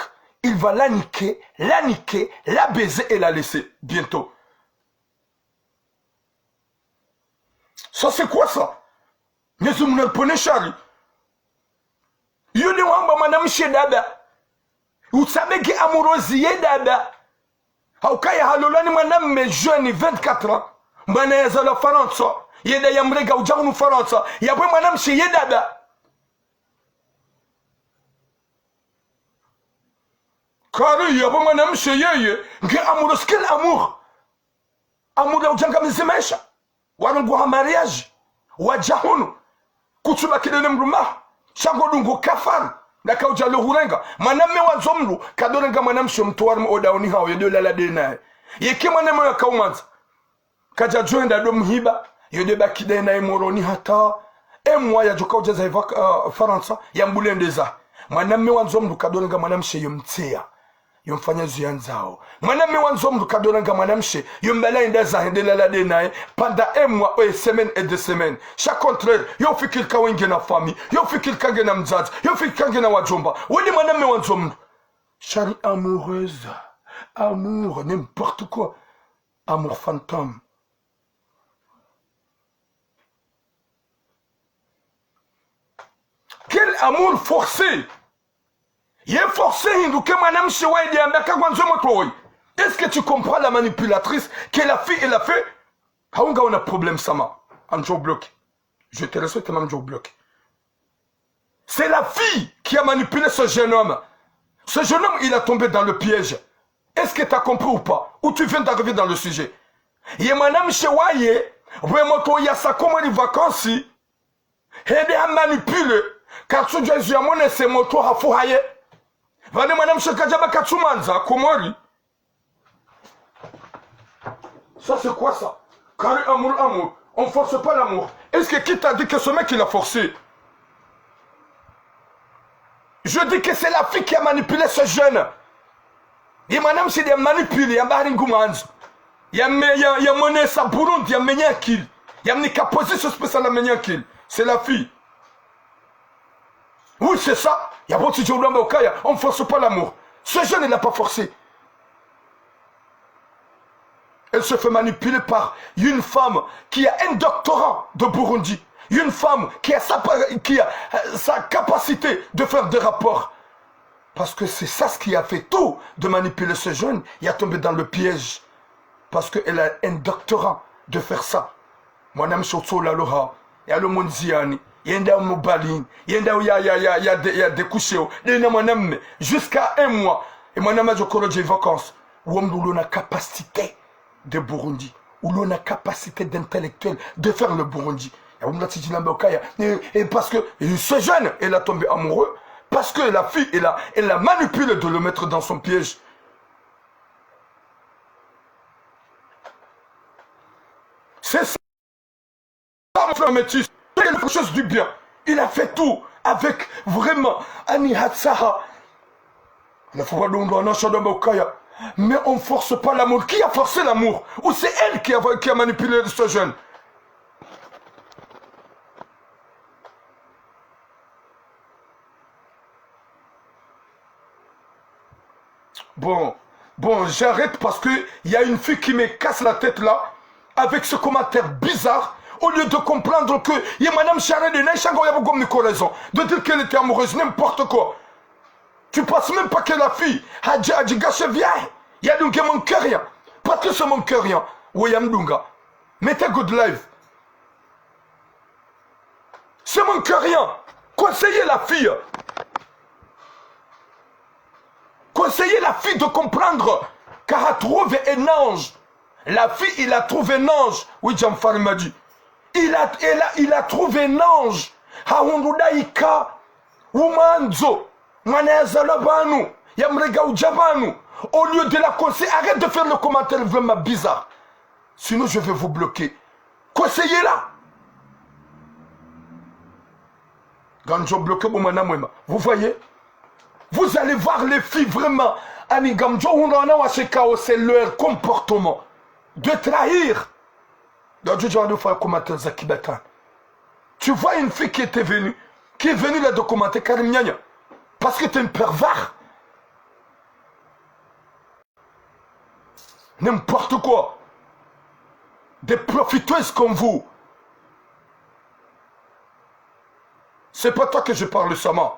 il va la niquer, la niquer, la baiser et la laisser bientôt. Ça, c'est quoi ça? Mwenyezi Mungu na ripvonese shari. Yule wamba mwanamshe dada. Utsaha nge amoureuse ye dada. Haukaya halolwa ni mwanamme jeune, vingt-quatre ans. Mwana yazalwa Farantsa. Ye dada yamrega udja hunu Farantsa. Yapvo mwanamshe ye dada. Kari yapvo mwanamshe yeye. Nge amoureuse, quel amour? Amour ya udjangamiza maesha. Warongoa ha mariage. Wadja hunu. Kutsuba kidene mdrumaho. Sha ngodungo kafara. Naka udja lo hurenga. Mwanamme wandzo mdru, kadorenga mwanamshe mtwari mwe odaoni hawo, yende ulala nde naye. Yeke mwanamme yakaumwandza. Kadja djohenda ndo mhiba. Yende baki nde naye Moroni hata. Emwa yadjoka udja zahe va, uh, Farantsa. Yambule ndeza. Mwanamme wandzo mdru, kadorenga mwanamshe yo mtseya. Yo mfanya zo yandzao. Mwanamme wandzo mdru kadorenga mwanamshe, yo mbala yende zahe nde lala nde naye, pendant un mois, une semaine et deux semaines. Sha contraire, yo fikiri ka wenge na famille, yo fikiri ka nge na mdzadze, yo fikiri ka nge na wadjomba. Wende mwanamme wandzo mdru. Shari amoureuse, amour, n'importe quoi. Amour fantôme. Quel amour forcé! Ye forcé hindru ke mwanamshe waye nde yamba ka ngwandzo motro woyi. Est-ce que tu comprends la manipulatrice que la fille elle a fait? Haunga una problème Sama. Andjo bloqué. Je te respecte, mais andjo bloqué. C'est la fille qui a manipulé ce jeune homme. Ce jeune homme, il a tombé dans le piège. Est-ce que t'as compris ou pas? Ou tu viens d'arriver dans le sujet? Ye mwanamshe waye, pvwe motro yasa Komori vacances, hende ha manipule, katsudjuwa izo yamonese motro hafu haye. Pvane mwanamshe kadjaba katsumwandza Komori. Ça, c'est quoi ça? Kari amour, amour. On force pas l'amour. Est-ce que qui t'a dit que ce mec, il a forcé? Je dis que c'est la fille qui a manipulé ce jeune. Ye mwanamshe nde yamanipule, yamba hari ngumwandzo. Yame-, ya-, yamonesa Burundi, yamenya akili. Yamnika position spéciale, yamenya akili. C'est la fille. Oui, c'est ça. Yapvo tsidjo ulwamba ukaya, on force pas l'amour. Ce jeune, il l'a pas forcé. Elle se fait manipuler par une femme qui a un doctorat de Burundi. Une femme qui a sa, qui a, euh, sa capacité de faire des rapports. Parce que c'est ça ce qui a fait tout de manipuler ce jeune. Il a tombé dans le piège. Parce qu'elle a un doctorat de faire ça. Mwanamshe utsola loha, yalo mondziani, yenda mubalini, yenda ya, ya, ya, ya, de, ya découcher, dena mwanamme, jusqu'à un mois. E mwanamme adjo koroje vacances. Wo mdru ulona capacité de Burundi, ulona capacité d'intellectuel de faire le Burundi. Ya umla tijinamba ukaya, et, et parce que, euh, ce jeune, elle a tombé amoureux, parce que la fille, elle a, elle l'a manipulé de le mettre dans son piège. C'est ça. Mon frère Métis, il a fait quelque chose du bien. Il a fait tout avec vraiment Annie Hatsaha. Il faut pas donc on a mais on force pas l'amour. Qui a forcé l'amour? Ou c'est elle qui a, qui a manipulé ce jeune? Bon, bon, j'arrête parce que il y a une fille qui me casse la tête là, avec ce commentaire bizarre, au lieu de comprendre que il y a madame Charest de Naïcha, il y a beaucoup de raison, de dire qu'elle était amoureuse, n'importe quoi. Tu penses même pas que la fille a dit, a dit, gâché, viens, il y a donc mon cœur, rien. Parce que c'est mon cœur, rien. Oui, il y a Mdunga. Mettez good life. C'est mon cœur, rien. Conseillez la fille. Conseillez la fille de comprendre qu'elle a trouvé un ange. La fille, il a trouvé un ange. Oui, Djamfar m'a dit. Il a, il a, il a trouvé un ange. Hahundru daika. Umwandzo. Mwana yazalwa pvanu. Yamrega udja pvanu. Au lieu de la conseiller, arrête de faire le commentaire vraiment bizarre. Sinon, je vais vous bloquer. Conseillez-la. Ngamdjo bloquer bo mwana mwema. Vous voyez? Vous allez voir les filles vraiment. Ani ngamdjo hundra wanawashe kao, c'est leur comportement de trahir. Donc, je vais faire commentaire za kibatana. Tu vois une fille qui était venue, qui est venue là de commenter Karim Nyanya. Parce que t'es un pervers. N'importe quoi. Des profiteuses comme vous. C'est pas toi que je parle, Sama.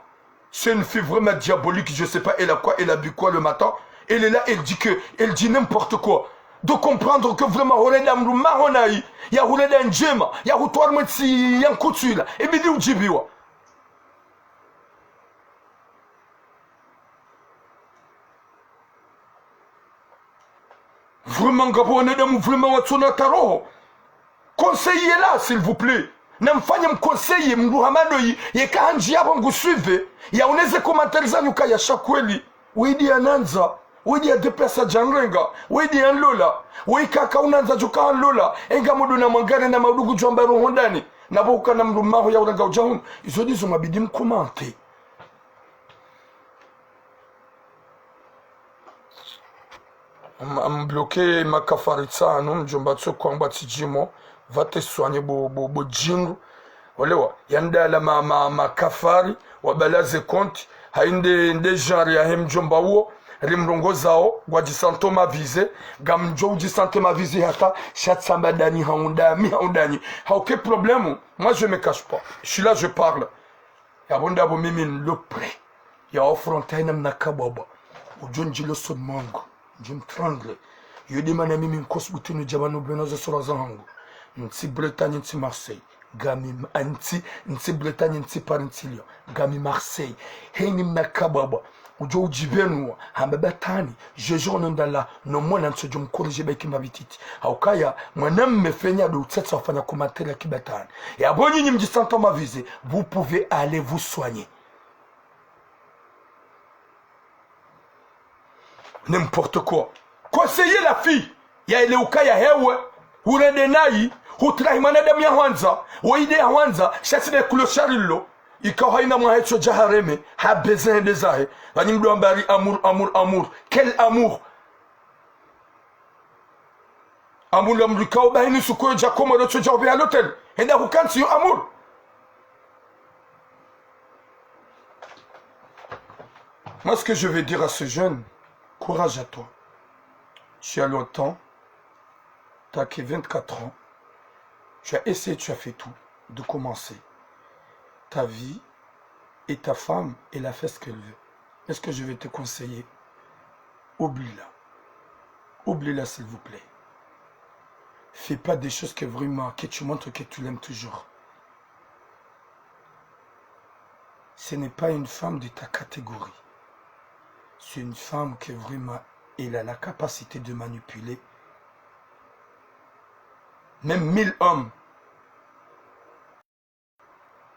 C'est une fille vraiment diabolique, je sais pas, elle a quoi, elle a bu quoi le matin. Elle est là, elle dit que, elle dit n'importe quoi. De comprendre que vraiment, hureda mdru mahonayi, ya hureda ndjema, ya hutowa mwe ntsi ya nkutwila, ibidi udjibiwa. Vraiment, ngapvo wanadamu vraiment watsona taroho. Conseillez-la, s'il vous plaît. Namfanye mconseiller, mdru hama ndoyi, yeka handji yapvo ngu suivre, ya uneze commentaire zanyu kaya sha kweli. Widi ya nandza, widi ya déplacer djanrenga, widi ya nlola, wika ka unandza djuka nlola, enga mudu na mwangare na maudugu djwamba roho ndani, na pvo ukana mdru maho ya urenga udja hunu, izo ndizo mabidi mcommente. Am, am bloquer makafari tsanu, mdjomba tso kwangwa tsidjimo, va te soigner bo, bo, bo djindru. Walewa, yandala ma, ma, makafari, wabalaze compte, hainde nde genre yahe mdjomba uwo, rimrongozao, ngwadjisanto mavize, ngamdjo udjisante mavize hata, sha tsamba ndani haundami, haundani. Ha, aucun problème, moi je me cache pas, je suis là, je parle. Yapvo ndapvo mimi nilo prêt ya affronter haina mna kabwabwa. Udjo ndjilo usoni mwangu, ndjo mtrangler. Yo nde mana mimi nkosi butinu djaba no bwena ze sura zahangu. Ntsi Bretagne, ntsi Marseille. Ngami, ntsi, ntsi Bretagne, ntsi Paris, ntsi Lyon. Ngami Marseille. Haina mna kabwabwa. Udjo udjibenuwa, hamba batani, je jure au nom d'Allah, no mwana ntsodjo mcorriger baiki mba bititi. Haukaya, mwanamme fenya ndo utsatsa wafanya commentaire ya kibatani. Yapvo nyinyi mdjisanta mavize, vous pouvez aller vous soigner. N'importe quoi. Conseillez la fille. Ya ile ukaya hewe, hurende nayi, hutrahi mwanadamu ya hwandza, woyi nde ya hwandza, sha tsi nde kulo sharilo, ikao haina mwahe tsodja hareme, ha baiser hende zahe, pvani mdru amba ari amour, amour, amour. Quel amour? Amour, amour, ikao bahi ni suko yo dja Komoro tsodja hupveha l'hôtel, henda hukantsi yo amour. Moi, ce que je vais dire à ce jeune, courage à toi. Tu as longtemps, t'as que vingt-quatre ans. Tu as essayé, tu as fait tout de commencer ta vie et ta femme, elle a fait ce qu'elle veut. Mais ce que je vais te conseiller, oublie-la. Oublie-la, s'il vous plaît. Fais pas des choses que vraiment, que tu montres que tu l'aimes toujours. Ce n'est pas une femme de ta catégorie. C'est une femme que vraiment, elle a la capacité de manipuler même mille hommes.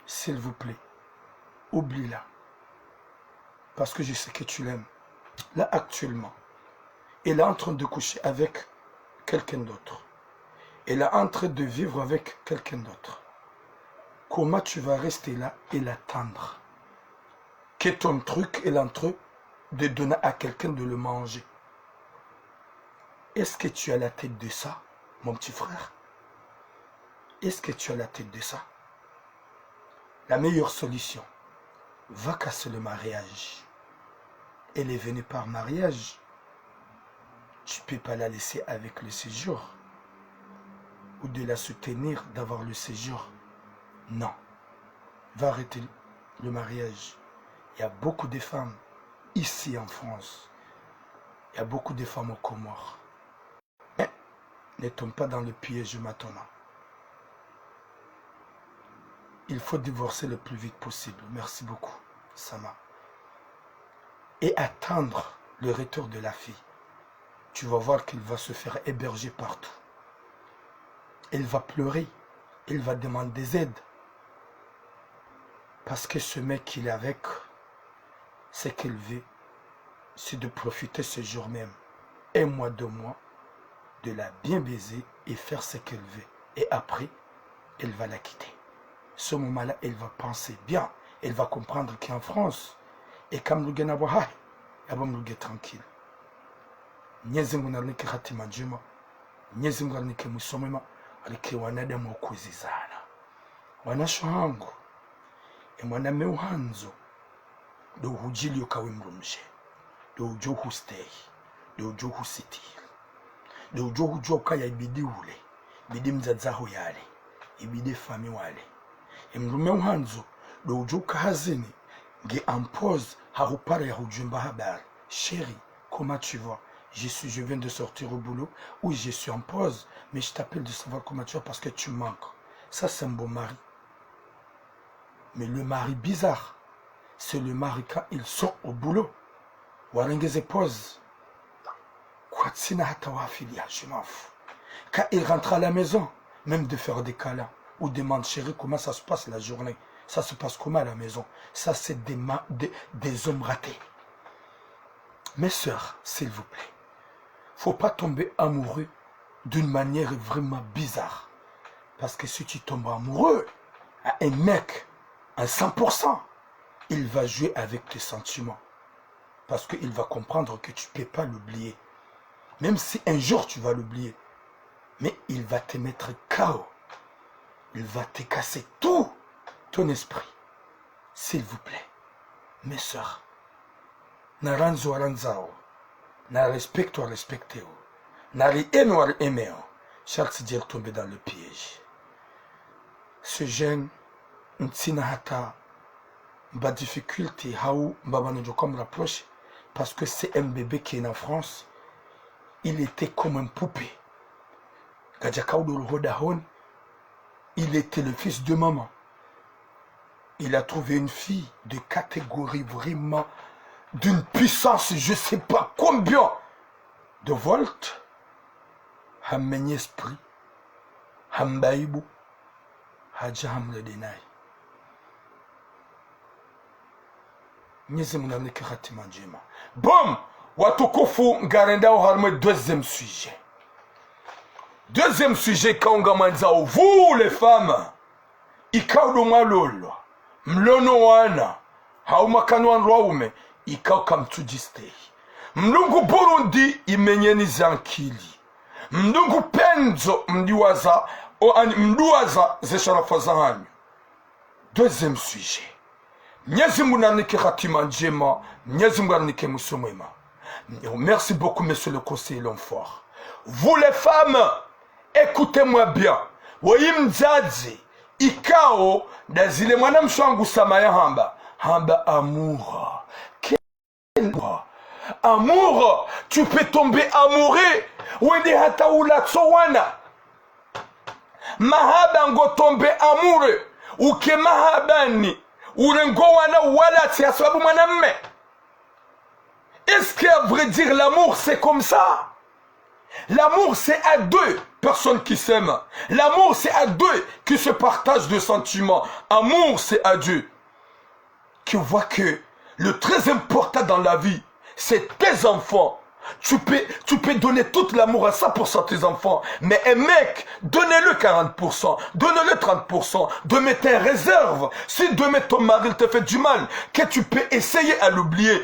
S'il vous plaît, oublie-la. Parce que je sais que tu l'aimes. Là, actuellement, elle est en train de coucher avec quelqu'un d'autre. Elle est en train de vivre avec quelqu'un d'autre. Comment tu vas rester là et l'attendre que ton truc est en train de donner à quelqu'un de le manger? Est-ce que tu as la tête de ça, mon petit frère? Est-ce que tu as la tête de ça? La meilleure solution, va casser le mariage. Elle est venue par mariage. Tu peux pas la laisser avec le séjour ou de la soutenir d'avoir le séjour. Non. Va arrêter le mariage. Il y a beaucoup de femmes ici en France. Il y a beaucoup de femmes aux Comores. Ne tombe pas dans le piège, ma Thomas. Il faut divorcer le plus vite possible. Merci beaucoup, Sama. Et attendre le retour de la fille. Tu vas voir qu'elle va se faire héberger partout. Elle va pleurer. Elle va demander des aides. Parce que ce mec qu'il est avec, ce qu'il veut, c'est de profiter ce jour même, un mois, deux mois, de la bien baiser et faire ce qu'elle veut. Et après, elle va la quitter. Ce moment-là, elle va penser bien. Elle va comprendre qu'en France, et comme le gars n'a pas, ah, elle va me tranquille. Mwenyezi Mungu narinike hatima ndjema. Mwenyezi Mungu arinike mwiso mwema, arinike wanadamu wa kwezi zana. Wanashe hangu, e mwana mme uhandzo, ndo uhudjiliyo kawe mdrumshe, ndo udjo uhustehi, ndo udjo uhusitiri, ndo udjo uhudjuwa ukaya ibidi ule, ibidi mdzadze waho yale, ibidi famiyi wale. E mdrume uhandzo, ndo udjo uka hazini, nge en pause, hahupara yahudjuwe mba habari. Chérie, comment tu vas? Je suis, je viens de sortir au boulot, ou je suis en pause, mais je t'appelle de savoir comment tu vas parce que tu manques. Ça, c'est un bon mari. Mais le mari bizarre, c'est le mari quand ils sont au boulot. Warenge ze pause. Kwatsina hata wafili ya, je m'en fous. Quand il rentre à la maison, même de faire des câlins, ou demande chérie comment ça se passe la journée, ça se passe comment à la maison. Ça, c'est des, ma- des, des hommes ratés. Mes sœurs, s'il vous plaît, faut pas tomber amoureux d'une manière vraiment bizarre. Parce que si tu tombes amoureux à un mec à cent pour cent, il va jouer avec tes sentiments. Parce qu'il va comprendre que tu peux pas l'oublier. Même si un jour tu vas l'oublier, mais il va te mettre K O. Il va te casser tout ton esprit. S'il vous plaît, mes sœurs, narandzo warandzao, narespecte warespecteo, nariaime wariaimeo, shartsi ridje ritombe dans le piège. Ce jeune, ntsina hata mba difficulté hau mba pvanu ndjo ka mrapprocher, parce que c'est un bébé qui est en France, il était comme une poupée. Kadjaka udoro ho dahoni, il était le fils de maman. Il a trouvé une fille de catégorie vraiment d'une puissance, je sais pas combien de volts. Hammenye esprit, hamba aibu, hadja hamrede naye. Mwenyezi Mungu narinike hatima ndjema. Bon, watukufu, ngarendao harumwa deuxième sujet. Deuxième sujet ikao ngamwandzao, vous les femmes, ikao ndo mwalolwa, mlo no wana, hau mwaka no wandru waume, ikao kamtsudjistehi. Mlungu Burundi, imenyeni ze ankili. Mlungu Penzo, mdiwaza, o ani, mdiwaza ze sharafa zahanyu. Deuxième sujet. Mwenyezi Mungu narinike hatima ndjema, Mwenyezi Mungu arinike mwiso mwema. Merci beaucoup, monsieur le conseiller Lomfort. Vous les femmes, écoutez-moi bien. Wewe mdzadze, ikao, ndazile mwanamshe wangu Sama yahamba, hamba amour. Quel amour? Amour, tu peux tomber amoureux, wende hata ulatso wana. Mahaba ngo tombe amoureux, uke mahabani, urenge wana uwalatsi ha sababu mwanamme. Est-ce que, à vrai dire, l'amour, c'est comme ça? L'amour, c'est à deux personnes qui s'aiment. L'amour, c'est à deux qui se partagent de sentiments. Amour, c'est à deux. Tu vois que le très important dans la vie, c'est tes enfants. Tu peux, tu peux donner tout l'amour à cent pour cent à tes enfants, mais un mec, donnez-le quarante pour cent, donnez-le trente pour cent, de mettre en réserve. Si demain ton mari te fait du mal, que tu peux essayer à l'oublier.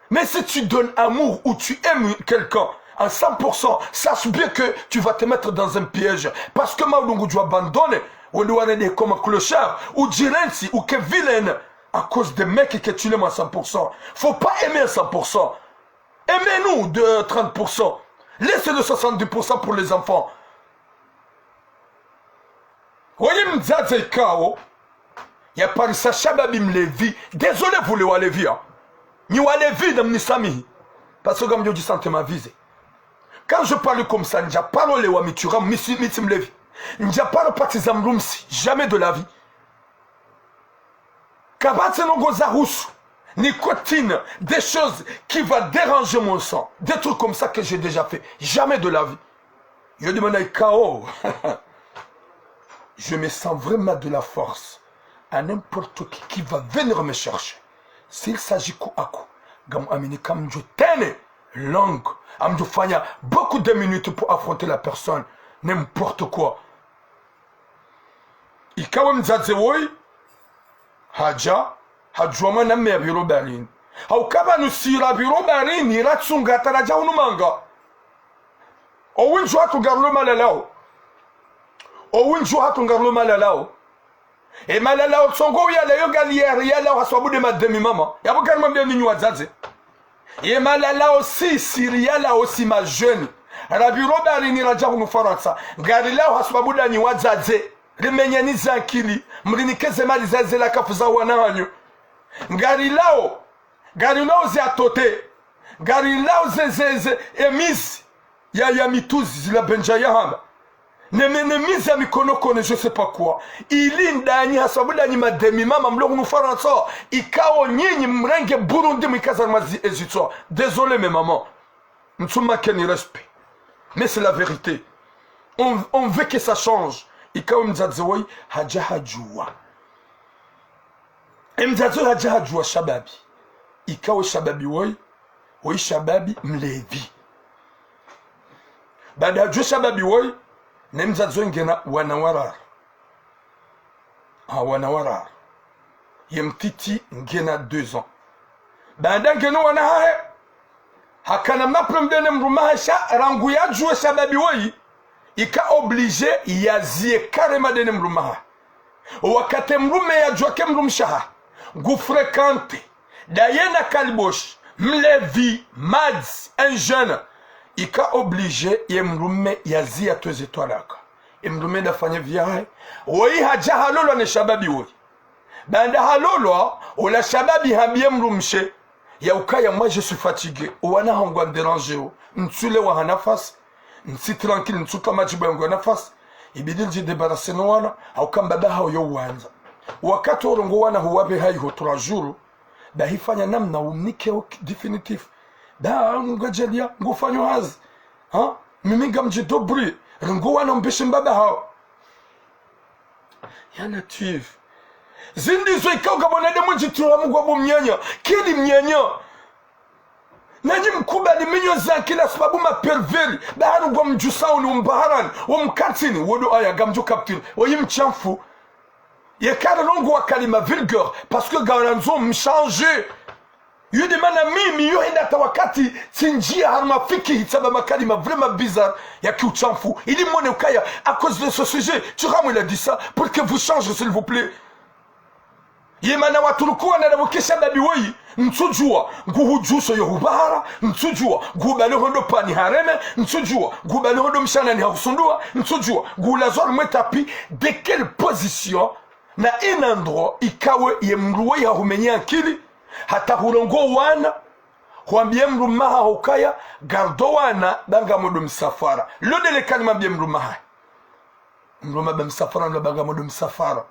Mais si tu donnes amour ou tu aimes quelqu'un à cent pour cent, sache bien que tu vas te mettre dans un piège. Parce que maulungu, tu abandonnes, on doit rester comme un clochard, ou direnti, ou que vilaine, à cause des mecs que tu aimes à cent pour cent. Faut pas aimer à cent pour cent. Aimez-nous de trente pour cent. Laissez le soixante-dix pour cent pour les enfants. Woyi mdzadze ikao yaparisa shababi mlevi. Désolé, vous les walevi, hein. Nyi walevi, namnisamihi. Parce que ngamdjo djisentir mauvais. Quand je parle comme ça, ndja paro lewa mi tsi, mi tsi mlevi. Ndja paro patiza mdrumsi. Jamais de la vie. Kapvatsi ndrongoo za husu, nicotine, des choses qui va déranger mon sang, des trucs comme ça que j'ai déjà fait. Jamais de la vie. Yo de mana ikao, je me sens vraiment de la force à n'importe qui qui va venir me chercher. S'il s'agit ku aku, ngam amini ka ngamdjo tenir langue, ngamdjo fanya beaucoup de minutes pour affronter la personne. N'importe quoi. Ikao mdzadze woyi hadja, hadjuwa mwanamme ya pviro baharini. Hauka pvanu si ra pviro baharini, ratsunga hata radja hunu manga. Owindji hatru ngarilio malalao. Owindji hatru ngarilio malalao. E malalao tsongo uyala yo ngari ya, yalao ha sababu de mademi mama. Yapvo ngarimwambiyani nyi wadzadze. Ye malalao si, si riyalao si ma jeunes. Ra pviro baharini radja hunu Farantsa. Ngarilao ha sababu da nyi wadzadze. Rimenyeni ze akili. Mrinike ze mali zaze la kafu za wana hanyu. Ngarilao. Ngarilao ze atote. Ngarilao ze, ze, ze, emizi. Ya, ya mituzi zila Benja yahamba. Ne, ne, ne mizi ya mikonokone, je sais pas quoi. Ili ndanyi, ha sababu danyi mademi mama mlio hunu Farantsa, ikao nyinyi mrenge Burundi mwikaza mazi ezitswa. Désolé, mes mamans. Ntsu manquer ni respect. Mais c'est la vérité. On, on veut que ça change. Ikao mdzadze woyi hadja hadjuwa. E mdzadze woyi hadja hadjuwa shababi. Ikao shababi woyi, woyi shababi mlevi. Baada hadjuwa shababi woyi, ne mdzadze woyi ngena wana wararu. Ah, wana wararu. Ye mtiti ngena deux ans. Baada ngena wana hahe, hakana maplem dene mdrume hahe sha, rangu yadjuwa shababi woyi, ika obligé yaziye carrément dene mdrume hahe. Wakati mdrume yadjuwa ke mdrumshe hahe ngu fréquenter, dayena kaliboshi, mlevi, madzi, un jeune, ika obligé ye mdrume yaziye yatowe ze twalaka. Ye mdrume nda fanye vie yahe, woyi hadja halolwa ne shababi woyi. Baanda halolwa, ola shababi hambiye mdrumshe, ya ukaya, moi je suis fatigué. Owana hangu wandéranger wo. Ntsulewa ha nafasi. Ntsi tranquille, ntsuka madjibu yangu ha nafasi. Ibidi ndjidébarrasser no wana, hauka mbaba hawo yo wandza. Wakati worongoa wana huwape hayiho trois jours, ba hifanya namna umnike wo définitif. Ba ngadjalia, ngufanyo hazi. Ha? Mimi ngamdjidébrouiller. Rongoa wana umbeshe mbaba hawo. Ya Latwifu. Zindri zo ikao ngapvo wanadamu djitula mugwabo mnyanya. Kili mnyanya. Nanyi mkubali menyo za kila sababu ma pervers. Baharu ngwa mdjusauni, umbaharani, umkatsini, wodo aya ngamdjo capturer. Woyi mshamfu. Yeka rarongoa kalima vulgaire, parce que ngarandzo mchanger. Yo de mana mimi yo henda hata wakati tsindjia harumwa fikihi tsamba makalima vraiment bizarre ya kiushamfu. Ili mwone ukaya, à cause de ce sujet, Thuram il a dit ça, pour que vous changez, s'il vous plaît. Ye mana watruku wana nabo ke shababi woyi, ntsudjuwa nguhudjuso yo hubahara, ntsudjuwa nguhubale hondo pani hareme, ntsudjuwa nguhubale hondo mshanani hahusunduwa, ntsudjuwa nguhulazwa harumwa etapi, de quelle position na un endroit ikao ye mdru woyi hahumenya akili, hata hurongoa wana, huambiye mdrume haho ukaya, garde wo wana, ba ngamwendo msafara. Lo de le kalima hambiye mdrume hahe. Mdrume amba msafara, ndo amba ngamdjo msafara.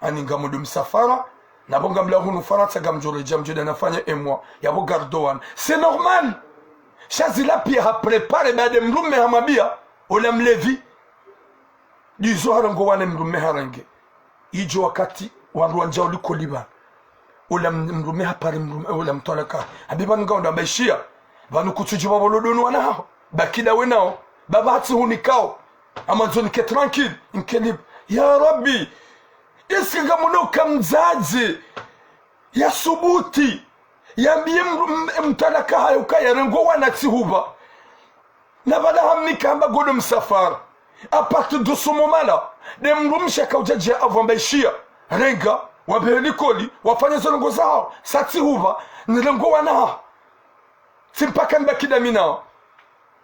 Ani ngamdjo msafara, na pvo ngamlawa hunu Farantsa, ngamdjo redjeya, mdjo enda nafanye emwa, yapvo ngardo wana. C'est normal. Sha zila piya ha préparer, baada mdrume hamwambiya, ola mlevi. Ndizo harongowa ne mdrume harenge. Idjo wakati wandru wandjao likoli pvanu. Ola m-, mdrume hapvare mdrume, ola mtwalaka. Habiba nunga unda mbaishiya. Pvanu kutsudjuwa pvolo donu wana haho. Baki ndawe nao. Baba hatsi hunikao. Amandzo nike tranquille, nike libre. Ya Rabbi, est-ce que ngamwono ka mdzadze yasubuti yambiye mdru-, m-, mtwalaka hahe ukaya rengo wana tsi hupva. Na pvala hamnika hamba ngodjo msafara. À partir de ce moment-là, nde mdrumshe akaudjadjiya apvo amba ishiya. Renga, wapvehe likoli, wafanye ze ndrongoo zahawo, sa tsi hupva, nirengo wana haho. Tsi mpaka nibaki ndami nao.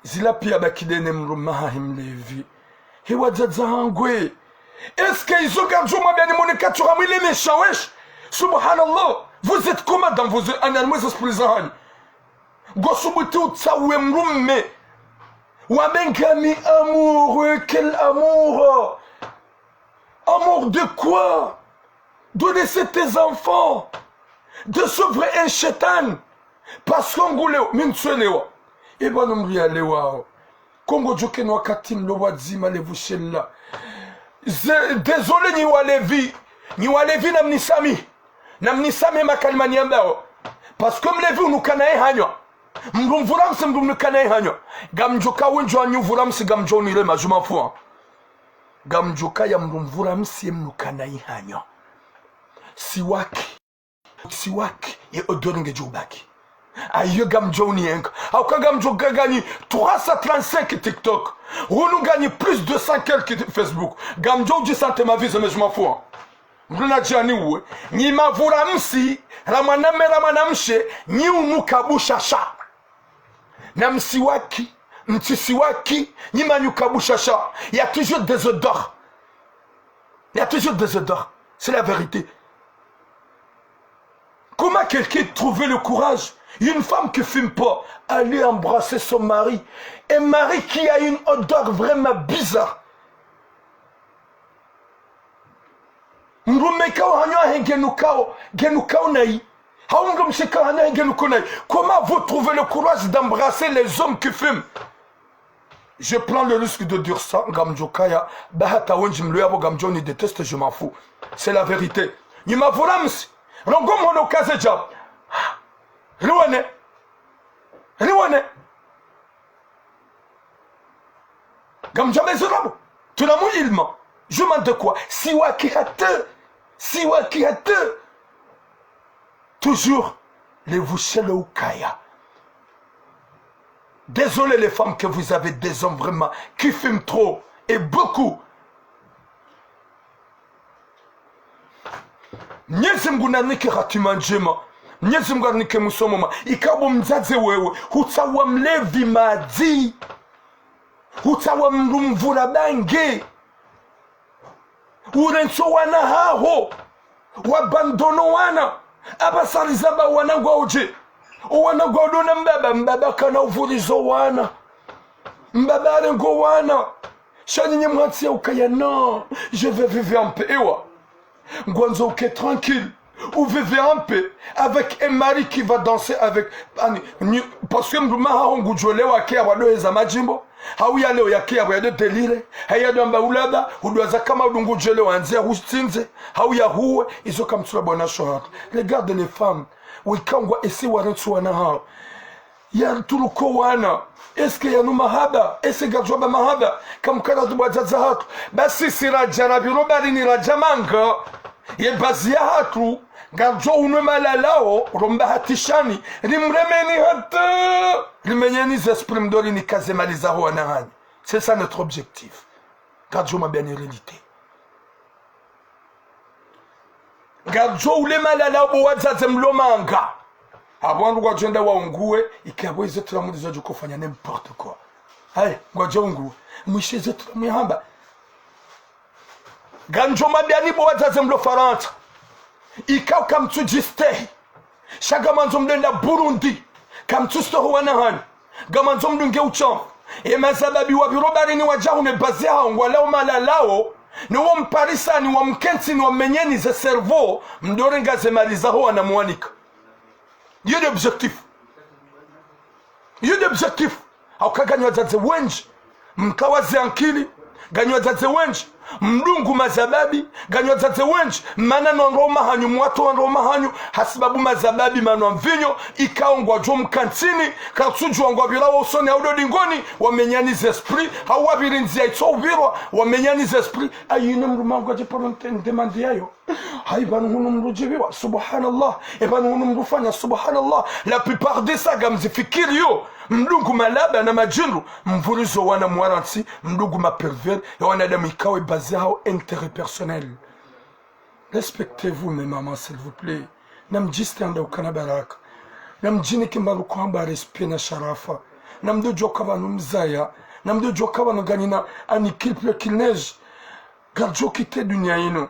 Zila piya baki ndene mdrume hahe mlevi. He wadzadze hangu. Est-ce que izo ngamdjo mwambiya ni mone katsu hamwile mesha wesh? Subhanallah. Vous êtes comment dans vos, ani, ani mwe ze esprit zahanyu? Ngosubuti utsawe mdrume. Wambe ngami amour, quel amour? Amour de quoi? De laisser tes enfants, de suivre un shetani. Parce que ngulewo, mi ntswelewa. Eba no mdru yalewao. Ko ngodjo kena wakati mlo pvwadzima le vushela. Ze-, désolé nyi walevi. Nyi walevi namnisamihi. Namnisamihi makalima niyambao. Parce que mlevi unuka naye hanywa. Mdru mvura msi mdru mnuka naye hanywa. Ngamdjo ka wendji wanyu mvura msi ngamdjo unirema, je m'en fous. Ngamdjo kaya mdru mvura msi mnuka naye hanywa. Siwaki. Siwaki, ye odeur ngedjo ubaki. Ayo ngamdjo uniyenga. Hauka ngamdjo ka nganyi trois cent trente-cinq TikTok. Hunu nganyi plus de cent quelques Facebook. Ngamdjo udji sentir ma vie, mais je m'en fous. Mdru nadjani uwe. Nyi mavura msi, ra mwanamme, ra mwanamshe, nyi unuka bushasha. Na msiwaki, mtsi siwaki, nyi manyuka bushasha. Il y a toujours des odeurs. Il y a toujours des odeurs. C'est la vérité. Comment quelqu'un trouve le courage, une femme qui fume pas, aller embrasser son mari, un mari qui a une odeur vraiment bizarre? Mdrume kao hanywa he ngenukao, ngenukao nayi. Hau mdrumshe kao hanywa he ngenukao nayi. Comment vous trouvez le courage d'embrasser les hommes qui fument? Je prends le risque de dire ça, ngamdjo kaya, ba hata wendji mlo yapvo ngamdjo ni déteste, je m'en fous. C'est la vérité. Nyi mavura msi, rongoa mhono kaze dja. Riwone. Riwone. Ngamdja mezorabo. Tuna mu ilma. Je m'en de quoi? Siwaki hata. Siwaki hata. Toujours le vushela ukaya. Désolé les femmes que vous avez des hommes vraiment qui fument trop et beaucoup. Mnyezi Mngu narinike hatima ndjema. Mnyezi Mngu arinike mwiso mwema. Ikao bo mdzadze wewe, hutsawa mlevi madzi. Hutsawa mdru mvura bange. Urentso wana haho. Wabandono wana. Aba sari zaba wana ngwaudje. O wana ngwaudjo ona mbaba, mbaba kana uvurizo wana. Mbaba arengo wana. Sha nyinyi mwatsi ya ukaya, non, je veux vivre en paix. Ewa. Ngwandzo uke tranquille. Ou vivre en paix avec un mari qui va danser avec, ani, ni, parce que mdrume haho ngudjo lewa ke ya wadoheza madjimbo. Hau ya leo yake ya wado délire. Haya ndo amba ulaba, udwaza kama udungu djele wandzi ya husitsinze. Hau ya huwe, izo kamtsula bwana shohara. Regarde les femmes. Wikao ngwa ese warentsu wana hawo. Ya turuko wana. Est-ce que yanu mahaba? Est-ce que ngadjwamba mahaba? Kamkara tu bwa dzadza hatru. Basi si radja na biro bari ni radja manga. Ye bazi ya hatru. Ngadjo unwe malalao, romba hatishani. Rimremeni hata. Rimenyeni ze esprit mdori ni kaze mali zaho wana hanyu. C'est ça notre objectif. Ngadjo mabia ni réalité. Ngadjo ule malalao bo wadzadze mlo manga. Abo wandru ngwadjo enda waunguwe, iki abo ize tramuli zadjo kofanya n'importe quoi. Haye, ngwadjo unguwe. Mwishe ize tramuli hamba. Ngamdjo mabia ni bo wadzadze mlo Farantsa. Ikao kamtsu djistehi. Sha ngamwandzo mdenda Burundi. Kamtsu stehi wana hanyu. Ngamwandzo mdunge utshafu. Ye mazababi wapviro baharini wadja hunu ye baze yahawo ngwalao malalao, ne wo mparisani wamkentsi ni wamenyeni ze cerveau, mdjorenga ze mali zaho wana mwanika. Iyo nde objectif. Iyo nde objectif. Hauka nganyi wadzadze wendji mkawazi ankili, nganyi wadzadze wendji mdungu mazababi, nganyi wadzadze wendji mana no wandru wa mahanyu, mwatru wandru wa mahanyu, hasibabu mazababi mana mvinyo, ikao ngwadjo mkantsini, katsudjuwa ngwapvirawo usoni hau ndo dingoni, wamenyani ze esprit, hau wapviri ndziya itso upvirwa, wamenyani ze esprit. Ayi, ne mdru mangu adje paro nte-, ndemande yayo. Hayi, pvanu hunu mdru djibiwa, subhanallah. E pvanu hunu mdru fanya, subhanallah. La plupart de ça, ngamzifikiriyo, mdungu malaba na madjindru, mvurizo wana mwarantsi, mdungu ma pervers, ya wanadamu ikao ye baze yahawo intérêt personnel. Respectez-vous, mes mamans, s'il vous plaît. Namdjistanda ukana baraka. Namdjinike mbaruko hamba respect na sharafa. Namdodjuwa uka pvanu mzaya. Namdodjuwa uka pvanu nganyina ani qu'il pleut qu'il neige. Ngardjo kite dunia inu.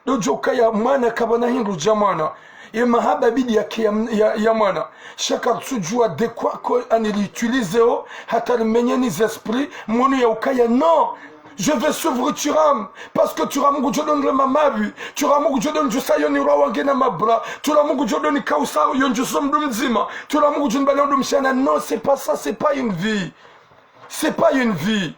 Dodjo ukaya mwana kapvana hindru dja mwana. Ye mahaba bidi yake ya, ya, ya mwana. Sha kartsudjuwa de quoi que ani li utiliser o, hata rimenyeni ze esprit, mwono ya ukaya non. Je vais suivre Thuram. Parce que Thuram ngudjo djo nirema mapvi. Thuram ngudjo djo ndjusa yo nirwa wange na mabra. Thuram ngudjo djo nikausa yo ndjuso mdru mdzima. Thuram ngudjo nibana mdru mshana. Non, c'est pas ça, c'est pas une vie. C'est pas une vie.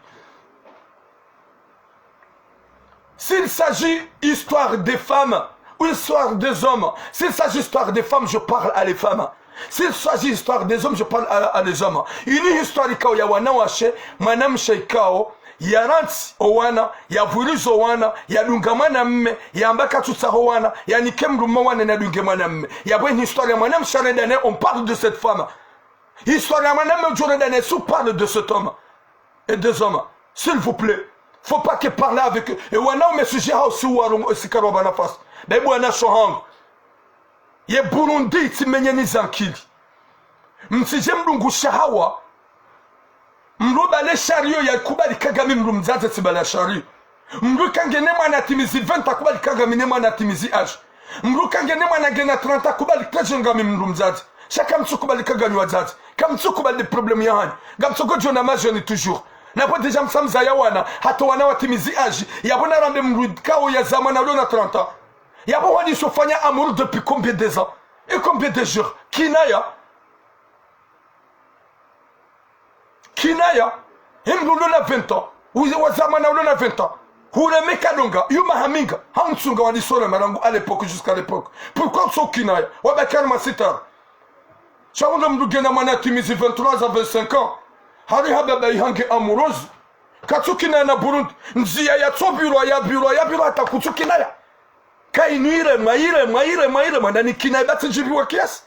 S'il s'agit histoire des femmes ou histoire des hommes, s'il s'agit histoire des femmes, je parle à les femmes. S'il s'agit histoire des hommes, je parle à, à les hommes. Ini histoire ikao ya wanawashe, mwanamshe ikao, yarantsi o wana, yavurizo wana, yadunga mwanamme, yamba katsutsaho wana, yanike mdrume wana nadunge mwanamme. Yapvo ini histoire ya mwanamshe arenda naye, on parle de cette femme. Histoire ya mwanamme udjo renda naye, si on parle de cet homme et des hommes. S'il vous plaît. Faut pas que parler avec eux. E wanaume sujet hawo si warongo, si karwapva nafasi. Be bwana sho hangu. Ye Burundi tsimenyeni zankili. Mtsidje mdungu shahawa. Mdru bale shariyo yakubali Kagame mdru mdzadze tsibala shariyo. Mdru kangene mwana atimizi vingt akubali Kagame ne mwana atimizi âge. Mdru kangene mwana ngena trente akubali Kagame mdru mdzadze. Sha kamtsukubali Kagame wadzadze. Kamtsukubali de problème yahanyu. Ngamtsokodjo na majeunes toujours. Napvo déjà msamza ya wana. Hata wana watimizi âge. Yapvo narambe mdru kao ya zamana ulo na trente ans. Yapvo wani sofanya amour depuis combien des ans? Et combien de jours? Kinaya. Kinaya, hindru ulo na vingt ans, uze wa zamana ulo na vingt ans. Hureme kadonga, yuma haminga, ha untsunga wa nisore marangu à l'époque jusqu'à l'époque. Pourquoi utso kinaya? Wabakari masitara. Sha hundra mdru ngena mwana atimizi vingt-trois à vingt-cinq ans. Hari ha baba ihange amoureuse. Katsu kinaya na Burundi. Ndziya yatso birwa, ya birwa, ya birwa, hata kutsu kinaya. Ka inu iremwa, iremwa, iremwa, iremwa, nani kinayi ba tsidjibiwa kiasi.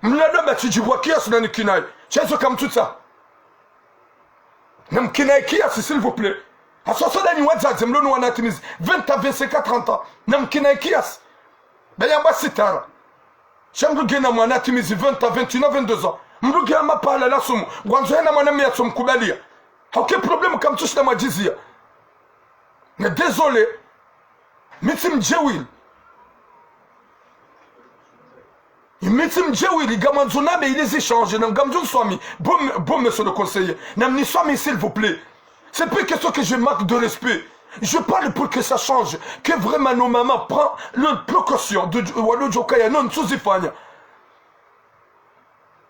Mlado ba tsidjibiwa kiasi nani kinayi. Shezo kamtsutsa. Namkinayi kiasi, s'il vous plaît. Haswa swa nyi wadzadze mlo no wana atimizi vingt à vingt-cinq à trente ans. Namkinayi kiasi. Ba yamba sitara. Sha mdru ngena mwana atimizi vingt à vingt et un à vingt-deux ans. Mdru nge hama pvala la sumu. Ngwandzo hena mwanamme yatso mkubaliya. Hauka problème kamtsushinda mwadjiziya. Mais désolé. Mi tsi mdjewili. Mi tsi mdjewili, ngamwandzo nami ili zi change, na ngamwandzo nswami. Bon, bon, monsieur le conseiller. Namniswami, s'il vous plaît. C'est pas question que je manque de respect. Je parle pour que ça change. Que vraiment nos mamans prennent leurs précautions. De, wadodjo kaya, non, ntsuzifanya.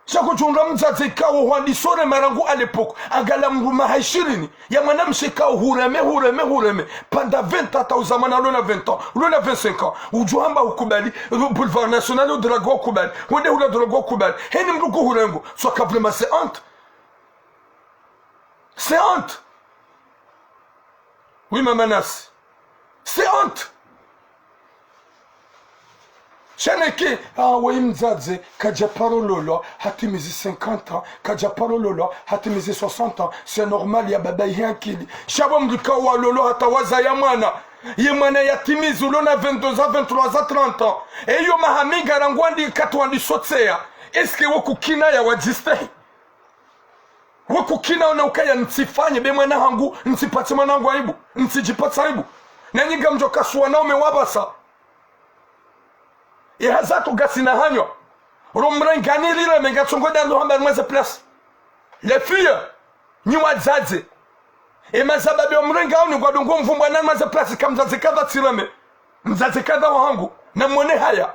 Sha kutsunga mdzadze ikao hwandisa urema rangu à l'époque. Angala mdru maha ishirini. Ya mwanamshe ikao hureme, hureme, hureme. Pendant vingt ans, hata uzamana ulo na vingt ans, ulo na vingt-cinq ans. Udjo hamba ukubali, Boulevard National, udrague ukubali. Wende hula drague ukubali. Heni mdru kuhurengo. Soit que vraiment c'est honte. C'est honte. Oui, Mama Nasi. C'est honte. Sha neke, ah, waye mdzadze, kadja paro lolwa, hatimizi cinquante ans, kadja paro lolwa, hatimizi soixante ans, c'est normal, ya baba ihe ankili. Sha bo mdru ikao walolwa hata wazaya mwana. Ye mwana yatimizi ulo na vingt-deux ans, vingt-trois ans, trente ans. Eyo maha minga rangu wandi katu wandisa utseya. Est-ce que wo kukinaya wadjistehi? Wo kukinaya ona ukaya ntsifanye be mwana hangu, ntsipatse mwana hangu aibu, ntsidjipatse aibu. Nanyi ngamdjo kasuwa na ume wapvasa. Ye haza tu ngasina hanyo. Ro mrengani lile menga tsongo da ndo hamba mweze place. Les filles, Nyi wadzadze. E mazababi wa mrenga unu ngwadungo mvumbwa na maza plasi ka mdzadze kadha tsireme. Mdzadze kadha wahangu. Namwone haya.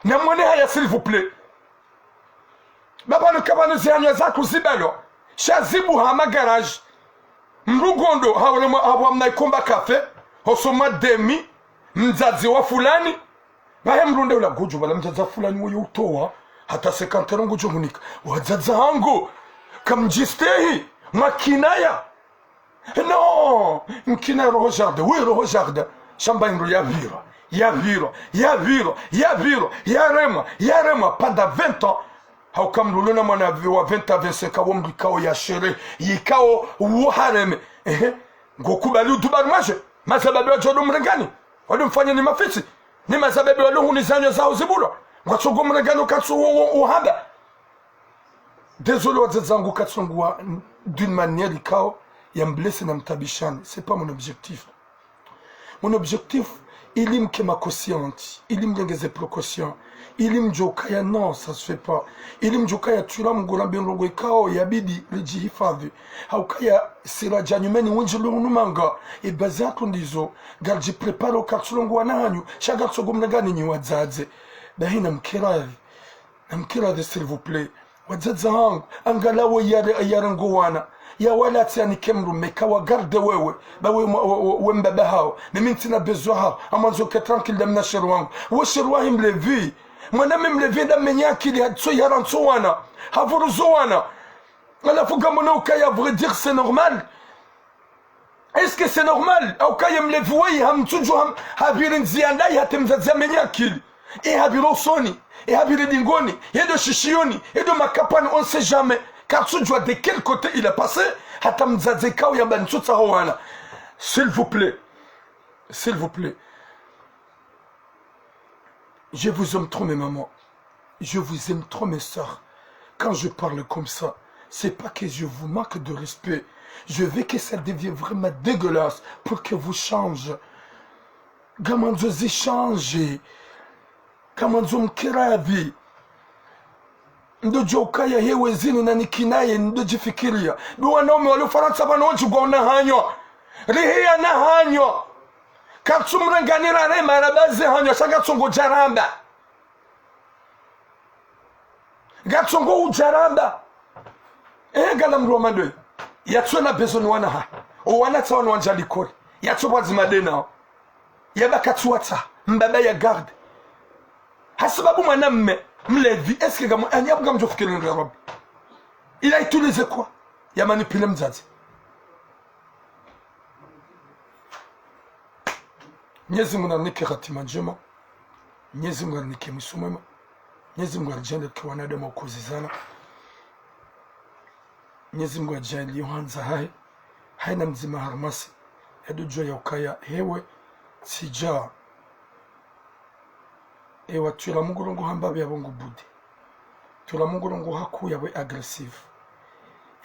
Namwone haya, s'il vous plaît. Baba no kabano zihanywa za kuzibalwa. Sha zibuha magaraji. Mrugondo, haurema, hawa mna ikomba kafe. Hosoma demi. Mdzadze wa fulani. Bahe mrunde ula guju, bala mdzadze wa fulani woyo utowa. Hata sekantero ngujo hunika. Wadzadze hangu. Kamdjistehi. Mwakinaya. Non, nkina roho jardin, oui, roho jardin. Shamba indro ya vira, ya vira, ya vira, ya vira, ya rema, ya rema, pendant vingt ans. Hauka mlulu na mwana wa vingt à vingt-cinq ans, wo mrikao ya shere, yikao wo hareme. Ehe, ngokubali udubari maje, mazababi wa jodo mrengani, wado mfanya ni mafisi, ni mazababi walo huni zanyo zao zibulwa, ngwatsogo mrengani ukatsu wo, wo, uhamba. Désolé wadzadze wangu, katsonguwa d'une manière ikao ya mblesse na mtabishani. C'est pas mon objectif. Mon objectif, ili mke ma consciente, ili mlengeze précaution, ili mdjokaya non, ça se fait pas. Ili mdjokaya tula mgura mbendrongo ikao yabidi ridjihifadhi. Haukaya sira dja nyumeni wendji lo unumanga, e bazi hatru ndizo, ngaridji préparé o katsulongo wana hanyu, sha ngaritsogo mrengani nyi wadzadze. Dahina mkiradhi. Namkiradhi, s'il vous plaît. Wadzadze hangu, angalawo yare, yarengo wana. Ya wala atsi anike mrume, ka wa garde wewe. Ba we, we, we, we mbaba hao. Mimi ntsina besoin hao. Amwandzo ke tranquille da mna shere wangu. We shere wahi mlevi. Mwana me mlevi da menya akili hatso yarantso wana. Havuruzo wana. Halafu ngamwona ukaya, à vrai dire, c'est normal. Est-ce que c'est normal ? Haukaya mlevi wayi hamtsudju ham, habiri ndziya ndayi hata mdzadze amenye akili. E habiri usoni, e habiri dingoni, e do shishiyoni, e do makapani, on sait jamais. Katsudjua de quel côté il a passé, hata mdzadze kao yamba ntsutsaho wana. S'il vous plaît. S'il vous plaît. Je vous aime trop, mes mamans. Je vous aime trop, mes sœurs. Quand je parle comme ça, c'est pas que je vous manque de respect. Je veux que ça devienne vraiment dégueulasse pour que vous changez. Ngamwandzo zi change. Ngamwandzo mkiradhi. Ndo djo ukaya hewe zinu na nikinaye, ndo djifikiria. Ndo wanaume wale Ufarantsa pvanu wodji ngwa una hanywa. Rihiya na hanywa. Katsumrengani rarema rabaze hanywa, sha ngatsongo djaramba. Ngatsongo udjaramba. Eh, ngala mdru wa madwe. Yatsona besoin ni wana ha. O wana tsa wana wandja likoli. Yatso pvwadzi madena o. Yaba katsuwatsa. Mbaba ya garde. Hasibabu mwana mme. Mlevi. Est-ce que ngamwa, anyabu ngamdjo fikiri nga Rabbi. Il a utilisé quoi ? Ya manipule mdzadze. Mnyezi Mungu narinike hatima ndjema. Mnyezi Mungu narinike mwiso mwema. Mnyezi Mungu naridjaanlie rike wanadamu wa kuzizana. Mnyezi Mungu naridjaanlie uhandza hahe. Haina mdzima harumwasi. Yadodjua ya ukaya hewe. Tsidja. Ewa, tula mungulungu hamba pvi yapvo ngu bude. Tula mungulungu haku yapvo agressif.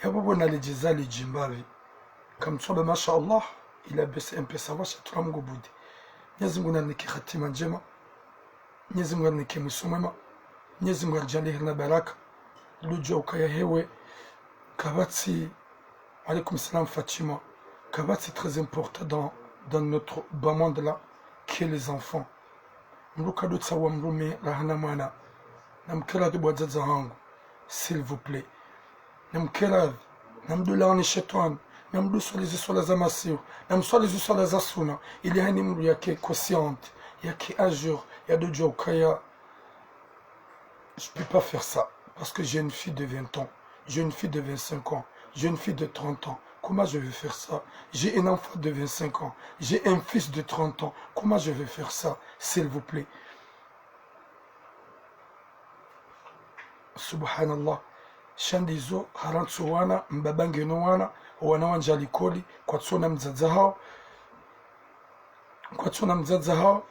Yapvo pvo na lidjiza lidjimba pvi. Kamtsobe, masha Allah, il a baissé un peu sa voix, sha tula mungu bude. Mnyezi Mungu narinike hatima ndjema. Mnyezi Mungu narinike mwiso mwema. Mnyezi Mungu naridjaanlie heri na baraka. Ridodjua ukaya hewe. Kapvatsi Wa alaykum salam Fatima. Kapvatsi très important dans, dans notre bas monde là que les enfants. Mdru kadotsaha mdrume raha na mwana. Namkiradhi bo wadzadze hangu. S'il vous plaît. Namkiradhi. Namdulaani shetwani. Namduswali ziswala za masihu. Namswali ziswala za suna. Ili haina mdru yake consciente. Yake à jour. Yadodjua ukaya. Je peux pas faire ça. Parce que j'ai une fille de vingt ans. J'ai une fille de vingt-cinq ans. J'ai une fille de trente ans. Comment je vais faire ça ? J'ai un enfant de vingt-cinq ans. J'ai un fils de trente ans. Comment je vais faire ça ? S'il vous plaît. Subhanallah. Sha ndizo, harantsi wana, mbaba ngena wana, wana wandja likoli, kwatsona mdzadze hawo. Kwatsona mdzadze hawo.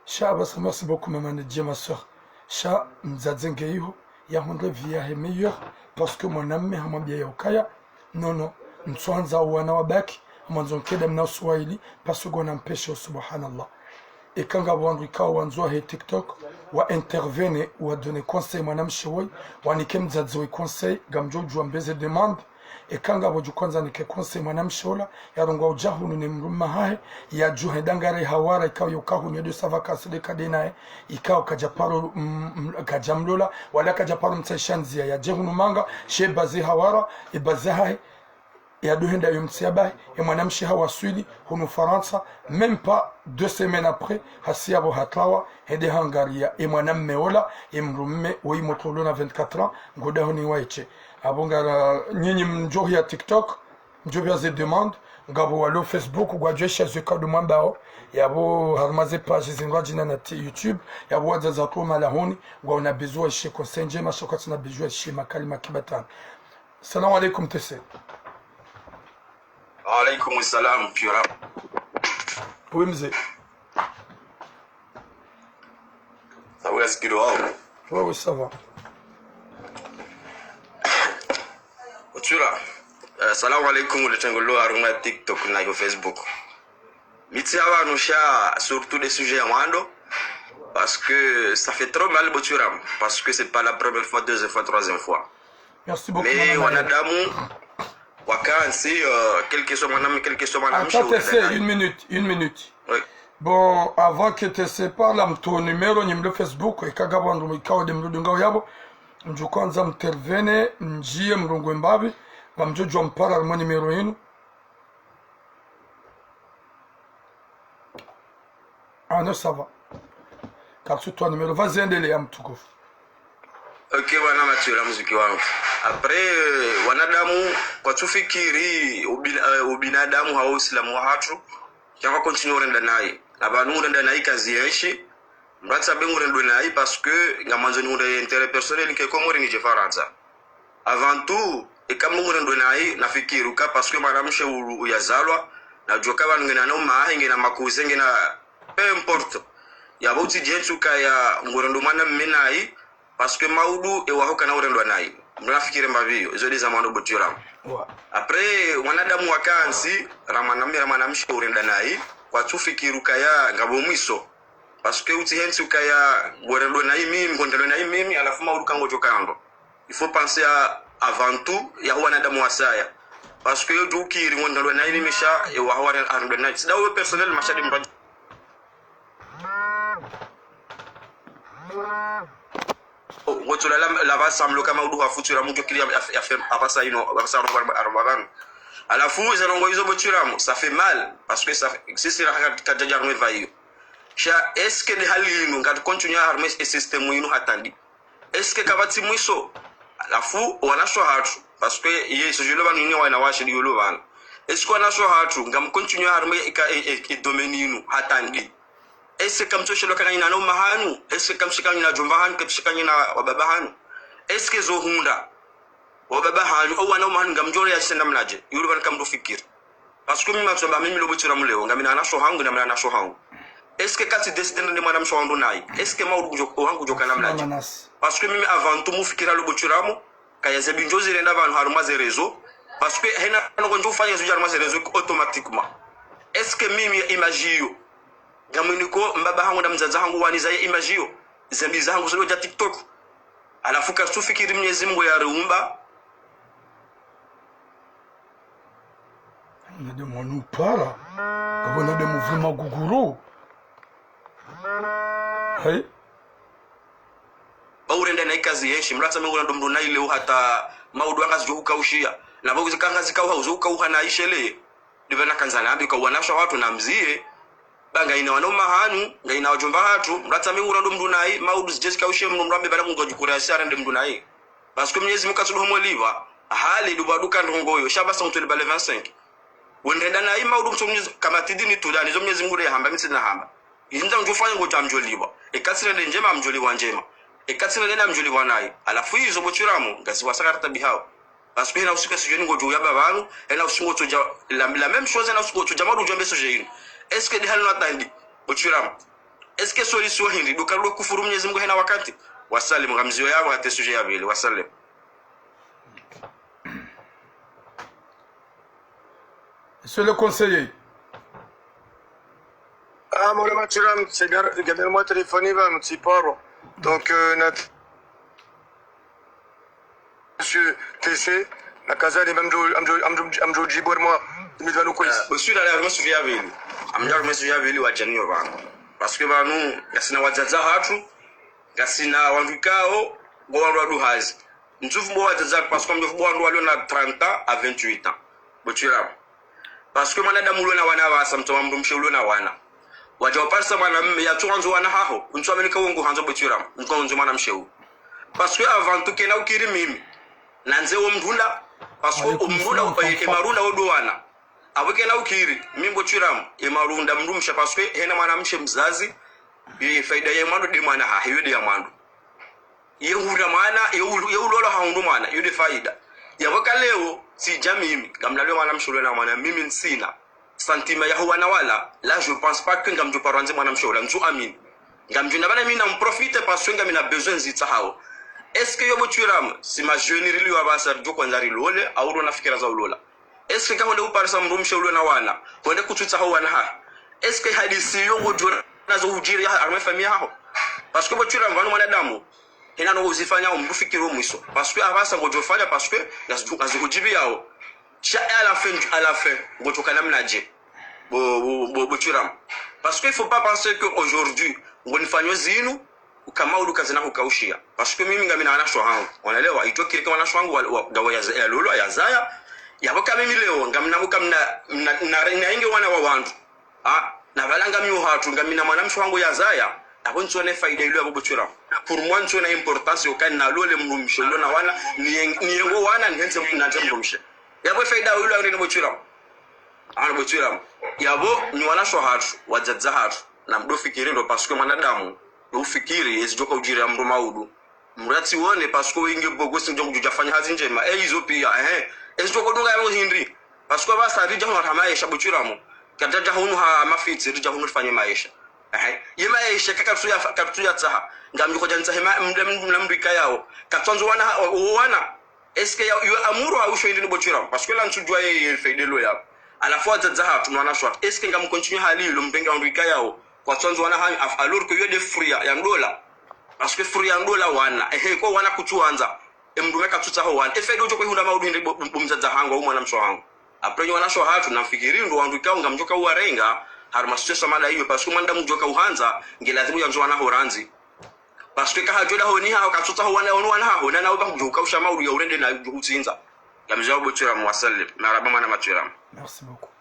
Sha apvasa, merci beaucoup, maman Nadja, ma sœur. Sha mdzadze nge iho, yahundre vie yahe meilleure, parce que mwanamme hamwambia ya ukaya, non, non, ntsuandza wana wabaki, hamwandzo nkede mna uswahili, parce que ngwanampesha, subhanallah. eka ngapvo wandru ikao wandzao he TikTok, wa intervenir, wa donner conseil mwanamshe woyi, wanike mdzadze woyi conseil, ngamdjo udjuwa mbeze demande, eka ngapvo djo kwandza nike conseil mwanamshe ola, yarongowa udja hunu ne mdrume hahe, yadjuhe dangare hawara, ikao yoka hunu ye de sa vacances de kade naye, ikao kadja paro, mm, mm, kadja mlola, wala kadja paro mtsaha ndzia, yadje hunu manga, she baze hawara, e baze hahe, yadohenda yo mtsi ya bahi, e mwanamshe hawaswili, hunu Farantsa, même pas deux semaines après, hasi yapvo hatlawa, hende hangaria, e mwanamme ola, e mdrume, woyi motolo na vingt-quatre ans, ngoda honi waishe. Apvo ngara, nyinyi mdjo hiya TikTok, mdjo hiya ze demande, ngapvo walo Facebook, ngwadjo isha ze kado mwambao, yapvo harumwa ze page zindrwadjina na ti YouTube, yapvo wadza za toma lahoni, ngwaona besoin waishe conseil ndjema, sha kwatsina besoin waishe makalima kibatana. Salam alaikum T C. Alaikum salam, Pura. Oui, mze. Sawa, sikiro wao. Oui, oui, ça va. Otsura. Eh, salam alaikum, le tengolo harumwa TikTok na yo Facebook. Mi tsi hapvanu sha, surtout de sujet ya mwando, parce que ça fait trop mal, bo Tsuram, parce que c'est pas la première fois, deuxième fois, troisième fois. Merci beaucoup, mais mama. Wanadamu, wakantsi, euh, quel que soit mwanamme, quel que soit mwanamshe. Attends, T C, une minute, une minute. Oui. Bon, avant que T C parle, mtowe numéro, nyi mlo Facebook, eka ngapvo wandru ikao de mlo dunga yapvo, mdjo kwandza mtervene, mdjiye mrongowe mbapvi, ngamdjo djuwa mpara harumwa numéro yinu. Ah non, ça va. Katsutowa numéro. Vas-y, endelea mtukufu. Ok, bwana Mathieu, la muziki wangu. Après, euh, wanadamu, kwatsufikiri, ubin-, euh, ubinadamu hau usilamu wahatru, sha ngwa continuer urenda nayi. Na pvanu urenda nayi kazi yenshi, mdru atsaha be ngurendwe nayi parce que ngamwandzo nihundre intérêt personnel, nike Komori nidje Farantsa. Avant tout, eka mdru ngurendwe nayi, nafikiri uka parce que mwanamshe u-, uyazalwa, nadjuwa ka pvanu ngena na umahe, ngena makuze, ngena peu importe. Yapvo utsidjentsi ukaya ngurendwe mwanamme nayi, parce que maudu ewaho kana urendwa nayi. Mdru nafikiri mbapvi yo, izo de za mwando, bo Tsuram. Ouais. Après, wanadamu wakantsi, ra mwanamme, ra mwanamshe urenda nayi, kwatsufikiri ukaya ngapvo mwiso. Parce que utsihentsi ukaya ngorendwe nayi mimi, ngorendwe nayi mimi, halafu maudu ka ngodjo kandro. Il faut penser à, avant tout, ya wanadamu wasaya. Parce que yo djukiri ngorendwe nayi mimi sha, ewaho arendwe nayi. Tsi ndawe personnel, mashadi mba. Oh, ngotsola la, la pvasa mlo ka maudu hafu Tsuram mdjo kiri ya, ya, ya, apvasa inu, apvasa rongo, rongo pvanu. Halafu, ze ndrongo izo, bo Tsuram, ça fait mal, parce que ça fait, sisi ra haka kadjadja rmwe pva iyo. Sha, est-ce que de hali inu, ngatu continuer harumwa e système inu hata ndi? Est-ce que kapvatsi mwiso? Halafu, wanashe wahatru, parce que ye sujet lo pvanu inu wanawashe ndiyo lo pvanu. Est-ce que wanashe wahatru, ngamu continuer harumwa e ka-, e, e, e domaine inu hata ndi? Est-ce que kamtsu shelwa ka nganyina no mahanyu? Est-ce que kamtsu shika nganyina djomba hanyu, kamtsu shika nganyina wababa hanyu? Est-ce que zo hundra wababa hanyu, o wana o mahanyu ngamdjo reya shenda mnadje? Yulu pvanu kamdru fikiri. Parce que mimi matswaba mimi lo, bo Tsuram, leo, ngamina wanashe wahangu, ngamina wanashe wahangu. Est-ce que katsi décider nende mwanamshe wangu nayi? Est-ce que maudu kudjo, wangu kudjo kana mnadje? Parce que mimi avant tout mufikira lo, bo Tsuram, kaya ze bi ndjo zirenda pvanu harumwa ze réseaux. Parce que hena ndrongo ndjo ufanya zo dja harumwa ze réseaux automatiquement. Est-ce que mimi ya image iyo, ngamwiniko mbaba hangu na mdzadze hangu wanizaye image iyo? Ze mbi zahangu zilo dja TikTok. Halafu katsufikiri Mnyezi Mungu yariumba. Nade mwanu para. Abo nade muvuma guguru. Hey. Ba urenda nayi kazi yenshi, mdru atsaha me ngurendo mdru nayi leo hata maudu anga zidjo hukaushiya. Na ba uze ka anga zikauha, uze ukauha na ishele. Ndipvana kandza nambi ka wanashe wahatru namziye. Ba ngayina wana o mahanyu, ngayina wadjomba hatru, mdru atsaha me ngurendo mdru nayi, maudu zidje zikaushiye mdru, mdru ambe bala mdru adjukure asi arende mdru nayi. Parce que Mnyezi Mungu katsudu homo liba, hale duba duka ndrongo yo, sha pvasa mtwele bale vingt-cinq. Wendrenda nayi maudu mtso Mnyezi, kama tidi ni tudani, zo Mnyezi Mungu le hamba, mi tsi na hamba. Izi ndza mdjo fanya ngodja mdjo liba. Eka tsirende ndjema, mdjo liba ndjema. Eka tsirende na mdjo liba nayi. Halafu izo, bo Tsuram, ngazi wasa karata bihao. Parce que hena usiku sijoni ngodjo uyaba pvanu, hena usiku ngodjo dja, la, la même chose, hena usiku ngodjo dja maudu djombe sujet inu. Est-ce que de hali no hata ndi, bo Tsuram? Est-ce que solution hindri, duka lwe kufuru Mnyezi Mungu hena wakati? Wasalimu, ngamziyo yapvo hata sujet ya pvili, wasalimu. Monsieur le conseiller. Ah, mwana Mathuram, c'est bien, gardez-moi téléphone, va, mon petit paro. Donc, euh, na-, monsieur T C, na kazani, amdjo, amdjo, amdjo, amdjo djibor moi, mi va nous quiz. Euh, monsieur, là, là, monsieur Viavili. Amdjo, monsieur Viavili, wa djaniyo, va. Parce que, va, nous, ngasina wadzadze hatru, ngasina wandru ikao, ngo wandru wa duhazi. Ntsufu bo wadzadze, parce que mtsufu bo wandru walio na trente ans à vingt-huit ans. Bo Thuram. Parce que mwanadamu ulio na wana vasa, mtsoma mdrumshe ulio na wana. Wadja uparisa mwanamme, yatsu wandzo wana haho, ntsu amenika wongo handzo bo Thuram, ntsu wandzo mwanamshe u. Parce que avant tout kena ukiri mimi. Nandze wo mdrunda, parce que umdrunda, e, e marunda wo ndo wana. Abo kena ukiri, mimi bo Thuram, e marunda mdrumshe, parce que hena mwanamshe mzazi, e faida ya mwando nde mwana hahe, yo nde ya mwando. Ye hura mwana, ye ulu-, ye ulola hahundru mwana, yo nde faida. Yapvo ka leo, tsidja mimi, ngamlalo mwanamshe ulio na mwana, mimi ntsina sentiment ya ho wana wala, là, je pense pas que ngamdjo paro andzi mwanamshe ula, ntsu amini. Ngamdjo na bana mimi na mprofite parce que ngamina besoin nzitsahao. Est-ce que yo bo Thuram, si ma jeunes rilio vasa, ridjo kwandza rilole, au ro na fikira za ulola? Est-ce que ka honde uparisa mdrumshe ulio na wana, honde kutsutsaha wana hahe? Est-ce que hadisi yo ngodjo nazo udjiri ya harumwa famille haho? Parce que bo Thuram, vanu mwanadamu, hena no uzifanya umdru fikiri o mwiso. Parce que avasa ngodjo fanya, parce que ngazi-, ngazihudjibu yao. Sha à la fin, à la fin, ngodjo kana mnadje. Bo, bo, bo, bo Thuram. Parce que il faut pas penser que aujourd'hui, ngonifanyo zinu, ukama ulu kazina hukaushia. Parce que mimi ngamina wanashe hangu. Wanaelewa, itso kiri ka wanashe hangu, wa, wa, ngawa ya, ya lolo, ya zaya. Yapvo ka mimi leo, ngamina muka mna, mna, na, na inge wana wa wandru. Ah, na pvala ngami uhatru, ngamina mwanamshe hangu ya zaya. Yapvo ntsona faida ilio yapvo bo Thuram. Pour moi, ntsona importance yo kani nalole mdrumshe ulio na wana, ni yeng-, ni yengo wana, ni hendze, nandze mdrumshe. Yapvo faida ilio yapvo ni bo Thuram. Ano bo Thuram. Yapvo ni wanashe hatru, wadzadze hatru. Na mdo fikiri ndo parce que mwanadamu, ndo ufikiri, ezi djoka udjiri ya mdru maudu. Mdru yatsi wone, parce que inge bogosi ndjo kudja fanya hazi ndjema. E izo pia, ehe. Ezi djoko dunga yapvo hindri. Parce que vasa ridja hunu ha maesha bo Thuram. Kadja dja hunu ha mafitsi, ridja hunu rifanye maesha. Ehe. Ye maesha ka katsu ya, katsu ya tsaha. Ngamdjo kodja ntsahe ma, mdru, mdru, mdru ikayao. Katsu wandzo wana ha, o, o wana. Est-ce que ya, yo amuru ha usho indri ni bo Thuram? Parce que là, ntsudjua ye, ye faida ilio yapvo. À la fois, wadzadze hatru, no wanashe hatru. Est-ce que ngam continue hali ilo mdrenge wandru ikayao? Kwatsu wandzo wana hanyu, af-, alors que yo nde fruit ya, ya ndola. Parce que fruit ya ndola wana. Ehe, ko wana kutsu wandza. E mdrume katsutsaho wana. E faida udjo kwe hundra maudu hindri bo, bo, bo mdzadze hangu, au mwanamshe hangu. Après, nyi wanashe hatru, na mfikiri ndo wandru ikao ngamdjoka uwarenga, harumwa situation mada iyo, parce que mwanadamu djoka uhandza, nge lazimu yandzo wana ho randzi. Parce que kahadjo da honi haho, katsutsaho wana, honi wana haho, na nawe ba hudjo ukausha maudu ya urende na udjo utsindza. Ngamdjao bo Thuram, wa salam. Marahaba mwana Mathuram. Merci beaucoup.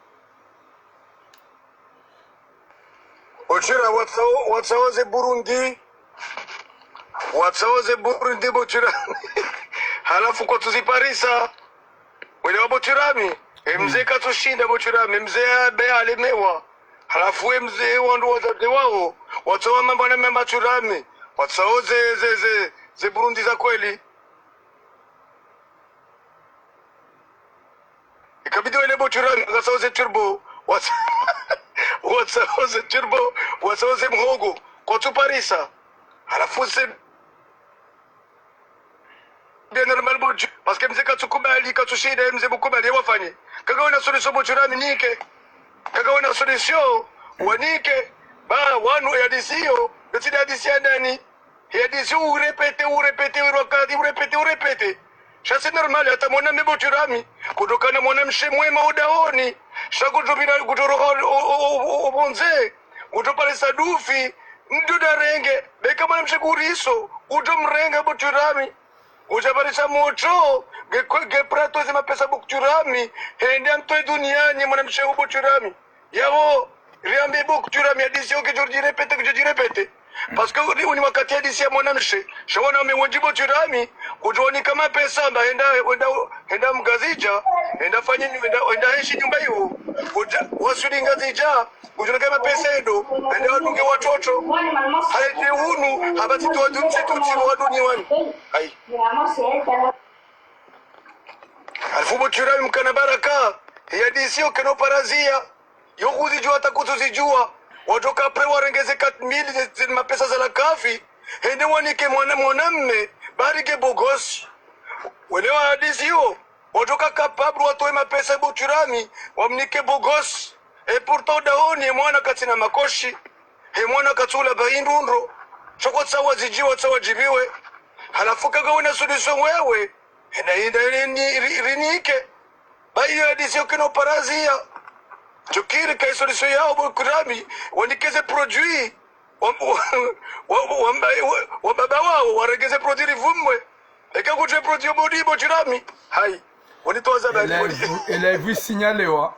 Bo Thuram, watsaho, watsaho ze Burundi. Watsaho ze Burundi bo Thuram. Halafu kwatsu ziparisa. Wele wa bo Thuram. E mze katsu shinda bo Thuram. E mze ya be alemewa. Halafu e mze wandru wadzadze wao. Watsaho mamba na mamba Thuram. Watsaho ze, ze, ze, ze Burundi za kweli. Ikabidi wele bo Thuram, watsaho ze turbo, watsa-, watsaho ze turbo, watsaho ze mhogo, kwatsu parisa. Halafu ze bien normal bo Thu-, parce que mze katsu kubali, katsu shinda, mze bu kubali, ye wafanye. Kaka wana solution bo Thuram nike. Kaka wana solution, wanike. Ba, wanu ya hadisi iyo, betsi nda hadisi ya ndani. Ye hadisi urépété, urépété, urwakati, urépété, urépété. Sha c'est normal, hata mwanamme bo Thuram, kudjokana mwanamshe mwema o dahoni. Sha kudjopvira, kudjoroha o, o, o, o, o pvondze. Kudjoparisa dufi, ndo darenge. Beka mwanamshe kuriso, kudjomrenga bo Thuram. Kudjaparisa motro, nge kwe, nge prato ze mapesa bo Thuram. Hende amtoe duniani, mwanamshe u bo Thuram. Yapvo, riambe bo Thuram ye hadisi yo kidjo djirépété, kidjo djirépété. Parce que uni, uni wakati ye hadisi ya mwanamshe. Sha wanaume wendji bo Thuram, kudjonika mapesa amba henda, henda, henda Mngazidja, henda fanye nyu-, henda, henda henshi nyumba iyo. Kudja, wasuli Ngazidja, kudjonika mapesa yendo, henda wadunge watoto. Hale te unu, hapvatsi tu wadu, ntsi tu, ntsi wadu ni wani. Ayi. Halafu bo Thuram mkana baraka, ye hadisi yo keno parazia, yo kuzidjua hata kutsuzidjua, wadjoka après warenge ze quatre mille ze, ze mapesa za la kafi, hende wanike mwana, mwanamme, barike bogosi. Wele wa hadisi yo, wadjoka capable watoe mapesa bo Thuram, wamnike bogosi. Et pourtant dahoni, ye mwana katsina makoshi, ye mwana katsula ba hindru ndro, sha kotsaha wadjibiwa, tsaha wadjibiwe. Halafu kaka wena solution wewe, enda, enda, rini-, ri-, rinike. Ba iyo hadisi yo kino parazia. Djukiri ka solution yawo bo kurami, wanike ze produit. Wa, wa, wa, wa, wa, wa baba wawo, warenge ze produit rivumwe. Eka kutsi produit bo di bo kurami. Hayi. Woni toza. Et là, bali. Vous, et là, vous signalez, ouais.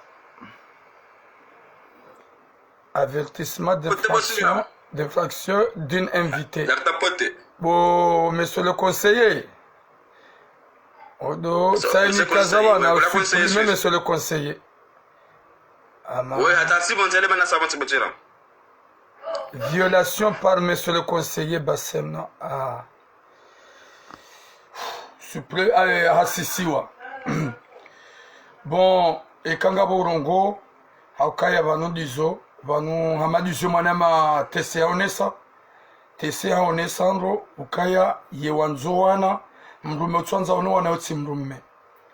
Avertissement d'infraction, d'infraction d'une invitée. Bon, monsieur le conseiller. Odo, ça, monsieur le conseiller, oui, voilà, supprimer, monsieur le conseiller. Ah, ma- Oui, attends, c'est bon, c'est bon, c'est bon, c'est bon. Violation par monsieur le conseiller Bassem, non? Ah. Suppré-, eh, hasisiwa. Bon, eka ngapvo urongoa, ha ukaya pvanu ndizo, pvanu hama ndizo mwana ma T C haonesa. T C haonesa ndro, ukaya ye wandzo wana, mdrume utsandza ono wana yotsi mdrume.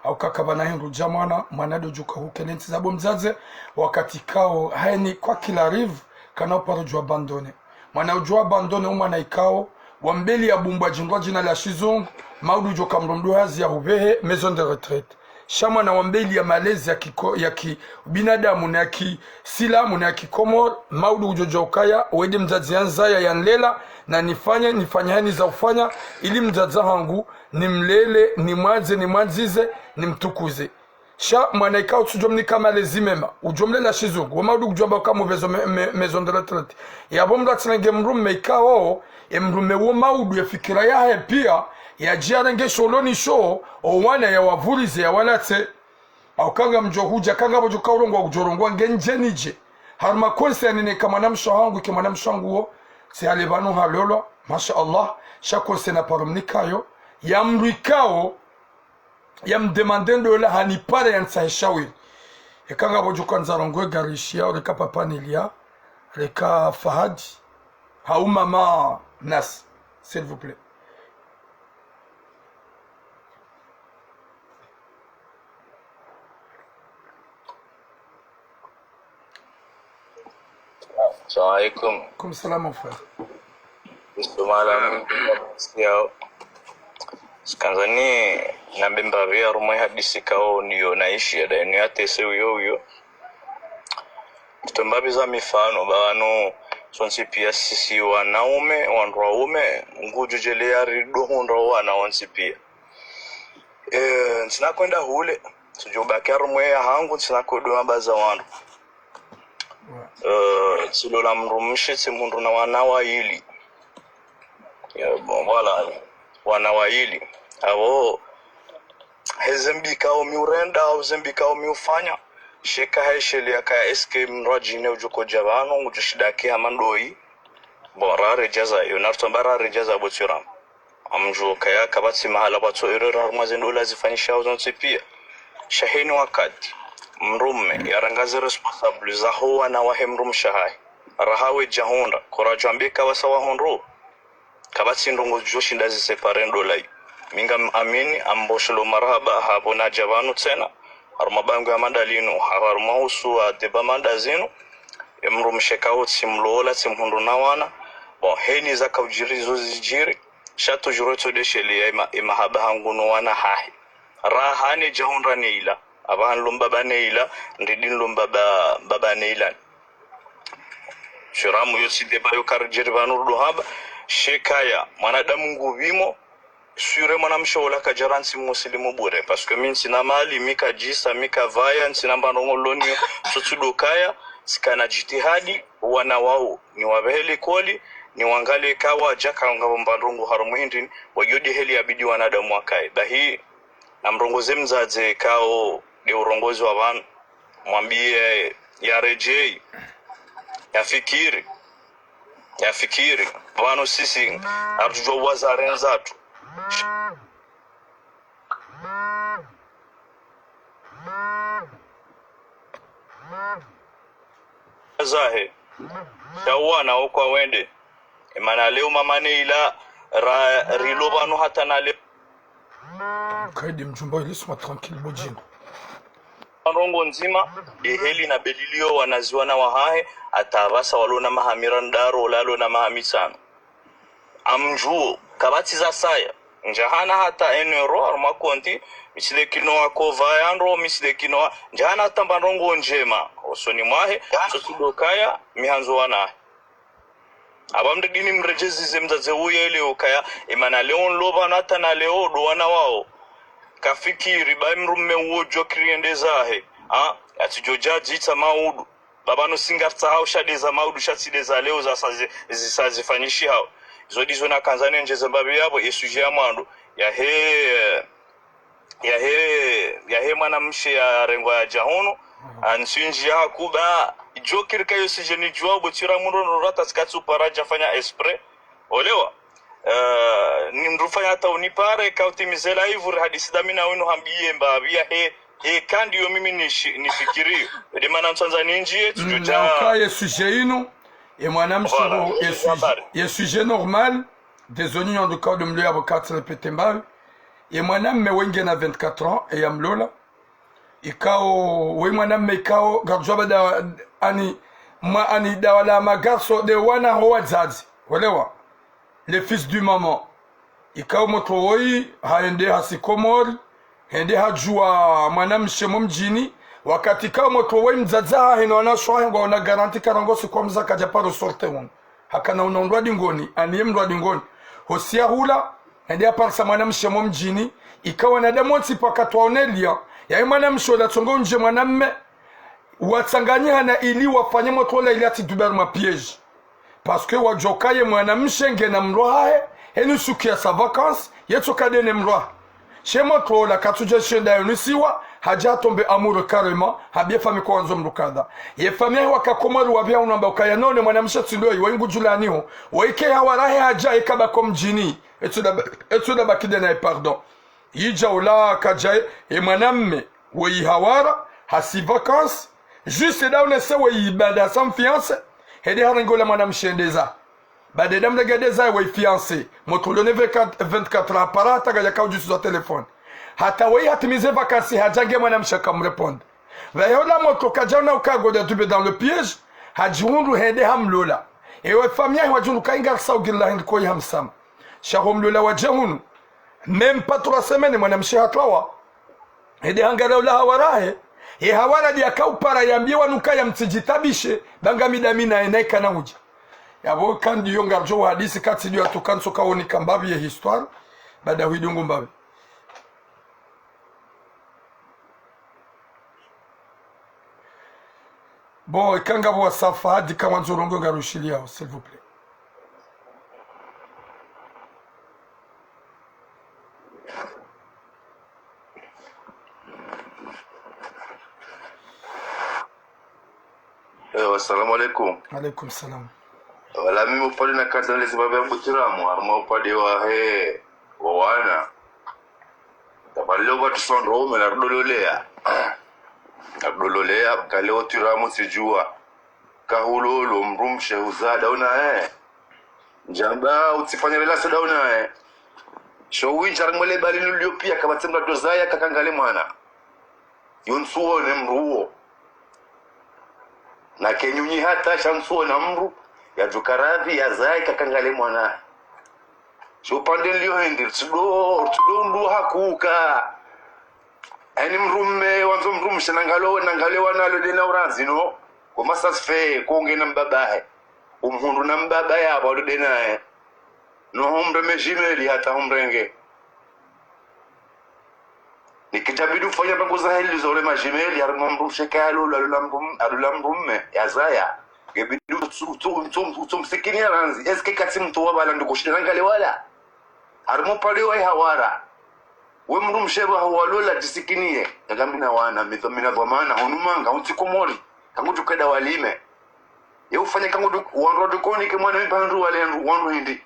Hauka kapvana hindru dja mwana, mwana ndo djuka hukele ntsi za bo mdzadze, wakati kao, haini quoi qu'il arrive, kana uparo djo abandonner. Mwana udjo abandonner, umwana ikao, wambeli ya bumbwa djindrwa djina la shizungu, maudu djo kamromdo hazi ya hupvehe, maison de retraite. Sha mwana wambeli ya malezi ya kiko-, ya kibinadamu na ya kisilamu na ya kikomori, maudu udjo djo ukaya, wende mdzadze yanzaya yanlela, na nifanye, nifanye haini za ufanya, ili mdzadze hangu, nimlele, nimwandze, nimwandzize, nimtukuze. Sha mwana ikao tsudjo mnika malezi mema, udjo mlela shizungu, wamaudu kudjo amba uka mupvezo me-, me-, maison de retraite. Yapvo mdru atsilenge mdrume ikao, e mdrume wo maudu ya fikira yahe pia, yadji yarenge sholoni sho, o wana yawavurize yawalatse. Au kanga mdjo hudja, kanga pvo djo kaurongoa kudjo rongoa nge ndje nidje. Haruma conseil ya nineka mwanamshe hangu, ke mwanamshe hangu wo, tsi hale pvanu halolwa, masha Allah, sha conseil na paro mnikayo, ya mdru ikao, ya mdemande ndola hanipare ya ntsahe shawiri. Eka ngapvo djo kandza rongoe garishi yao, reka Papa Nelia, reka Fahadi, hau Mama Nas, s'il vous plaît. Salam alaikum. Alaikum salam, mon frère. Bismillah, siyawo. Sikandzani nambe mbapvi harumwa ye hadisi kao ndiyo naishiya, nda inu ya T C uyo uyo. Tsi to mbapvi za mifano, ba wanu, sontsi pia sisi wanaume, wandru waume, ngudjo djeleya rido hundra wana wontsi pia. Eh, ntsina kwenda hule, tsudjo baki harumwa ye ya hangu, ntsina kwenda hamba za wandru. Eh, tsilola mdrumshe, tsi mhundru na wana wayili. Eh, bon, voilà, wana wayili. Apvo, he zembi kao mi urenda, au zembi kao mi ufanya. Sheka he sheleya kaya est-ce que mdru adjine udjo kodja pvanu, ngudjo shinda ke hama ndoyi. Bon, raredjaza yo, nartomba raredjaza bo tsiramu. Amdjuo kaya kapvatsi mahala pvatso erreur harumwa ze ndola zifanyishao zontsi pia. Sha heni wakati mdrume yarangaze responsable zaho wana wahe mdrumshe hahe, raha wedja hundra, koradjo ambe kawasa wahundru. Kapvatsi ndrongo djo shinda zisepare ndola yi. Mi ngam amini, amboshelo marahaba hapvo nadja pvanu tsena. Harumwa bangwe ya mada linu, harumwa uhusu wa deba mada zinu. E mdrumshe kao tsi mlola, tsi mhundru na wana. Bon, heni zaka udjiri zo zidjiri. Sha tu djuro tso desheli ya ima, imahaba hangu no wana hahe. Raha nedja hundra Neila. Apvaha nlomba ba Neila, ndidi nlomba ba, baba Neila. Tsiramu yo tsi deba yo karidjiri pvanu rudo hamba. Shekaya, mwanadamu ngupvimo, sure mwanamshe ola kadjarantsi musilimu bure, parce que mi ntsina mali, mi kadjisa, mi kavaya, ntsina mbandrongo loniyo, so tsi do kaya, tsikana djitihadi, wana wawo, niwapvehe likoli, niwangalie kawadja, kangapvo mbandrongo harumwa hindri, wadjo deheli yabidi wanadamu wakaye. Bahi, namrongoze mdzadze kao, nde urongozi wa pvanu, mwambiye, yaredjeyi, yafikiri. Yafikiri, pvanu sisi, arudjuwa wazarendza tu. Zahe, sha wana okwa wende. Imana leo mama Neila, ra, rilo pvanu hata na leo. Kaidi mdjumba, laisse-moi tranquille, bo djinga. ndrongo ndzima, de heli na bediliyo wanaziwana wahahe, hata apvasa walo na maha mirandaru, wala walo na maha mitsanu. Amdjuo, kapvatsi zasaya. Ndjahana hata un euro, harumwa konti, mi tsi de kinowa kova ya ndro, mi tsi de kinowa, ndjahana hata mba ndrongo ndjema, osoni mwahe, so tsi do kaya, mi handzo wanahe. Apva mdru dini mredjezize mdzadze uye leo kaya, emana leo nlo pvanu hata na leo do wana wao. Kafikiri, ba mdrume uwo djo kiri yende zahe. Ha? Yatsidjo dja djitsa maudu. Ba pvanu si ngaritsahao sha de za maudu, sha tsi de za leo za sa zi-, zi-, sa zifanyishihao. Izo ndizo nakandza nendjeze mbapvi yapvo, ye sujet ya mwando. Yahe, yahe, yahe mwanamshe yarengwa yadja hunu, antsindji ya hakuba, idjo kiri ka yo sujet nidjuwa, bo tsira mundro ndo rata tsikatsu para djafanya esprit. Olewa. Eh, ni mdru fanya hata unipare, ka utimize live, uri hadisi dami na winu hambiye mbapvi yahe, he kandi yo mimi nishi-, nifikiriyo. Ede mana ntsandza nindjiye, tsidjo dja. Na uka ye sujet inu, ye mwanamshe. Voilà, ho, ye sujet, ye sujet normal, désolé, en tout cas, de mlio ya bokati répéter mbapvi. Ye mwanamme wenge na vingt-quatre ans, e ya mlola. Ikao, we mwanamme ikao, ngarudjuwa bada, ani, mwa, ani dawa la magarso de wana ho wadzadze. Olewa. Le fils du maman. Ikao motro woyi, haende hasi Komori, hende hadjuwa mwanamshe mo mdjini, wakati ikao motro woyi mdzadze hahe no wanashe wahe ngwaona garanti karango si kwa mza kadja paro sorte hunu. Hakana una undrwa dingoni, ani ye mdrwa dingoni. Hosi ya hula, hende haparisa mwanamshe mo mdjini, ikao wanadamu wontsi pvwakatwa onelia, yaye mwanamshe ola tsongo undje mwanamme, watsanganyihana ili wafanye motro ola ili atsi duber ma piège. Parce que wadjoka ye mwanamshe ngena mdru hahe, heni suku ya sa vacances, yetsoka dene mdru hahe. She motro ola katsudja shenda yonisiwa, hadja tombe amoureux carrément, habie fami kwa wandzo mdru kadha. Ye fami yahe waka Komori wapvia unamba ukaya none mwanamshe tsi ndoyi, wa ingudjulaniho, wa ike hawara he hadja ika bako mdjini, etsuda ba-, etsuda baki dena ye pardon. Idja ula kadja ye, e mwanamme, we ihawara, hasi vacances, juste da unese we ibada sa mfiancé, hende harenge ula mwanamshe ndeza. Bade da mrenge ndeza we fiancé, motro lone vingt-quatre, vingt-quatre hapara hata kadja kaudjusu za téléphone. Hata we hatimize vacances hadja nge mwanamshe kamrépondre. Pvahe ola motro kadja una uka ngodja dube dans le piège, hadjihundru hende hamlola. Ewe fami yahe wadjihundru ka inga risa ugirila hende koyi hamsama. Sha ho mlola wadje hunu. Même pas trois semaines, mwanamshe hatwawa. Hende hangara ula hawara he. He hawara dia kaupara yambie wanu ka ya mtsidjitabishe, banga mida mina ena ikana hudja. Yapvo kandi yo ngarudjo hadisi katsi dio atukanso kaoni kambapvi ye histoire, bada huidungu mbapvi. Bon, eka ngapvo wasafa hadi ka wandzo urongoa ngarushiliao, s'il vous plaît. Eh, assalamu alaikum. Alaikum salam. Wala mimi upande na kata lezi baba ya Butiramu, harumwa upande wahe, wa wana. Tabali leo watu sondro ume na rudololeya. Na rudololeya, kale otiramu tsidjuwa. Kahulolo, mdrumshe huzaa dauna, eh. Ndjamba, utsifanya relation dauna, eh. Sho windji harumwa le bali nulio pia, kapvatsi mdru dozaya kakangale mwana. Yo ntsuone mdru uwo. Na kenyunyi hata sha ntsuona mdru, yadjuka radhi, yazaye kakangale mwana. Sho upande nlio hende, tsudo, tsudo mdru hakuka. Eni mdrume, wandzo mdrumshe nangalo, nangale wana lo dena uranzi no. Kwa masasfe, konge na mbabahe. Umhundru na mbaba yapvo lo dena, eh. No humre mejimeli hata humrenge. Nikidjabidi ufanya mpango za heli zole majimeli, harumwa mdrumshe kaya alula, alula mdrum-, alula mdrume, yazaya. Ngebidi utsu-, utsu-, utsu-, utsumsikini ya ranzi. Est-ce que katsi mdru wa bala ndo kushinda nangale wala? Harumwa upande wa ihawara. We mdrumshe wa hawalola djisikiniye. Yakambi na wana, midho-, mina dhwamana, hunumanga, untsi Komori. Kangu djukeda walime. Ye ufanya kangu du-, wandru dukoni ke mwana mipandru wale wandru, wandru hindi.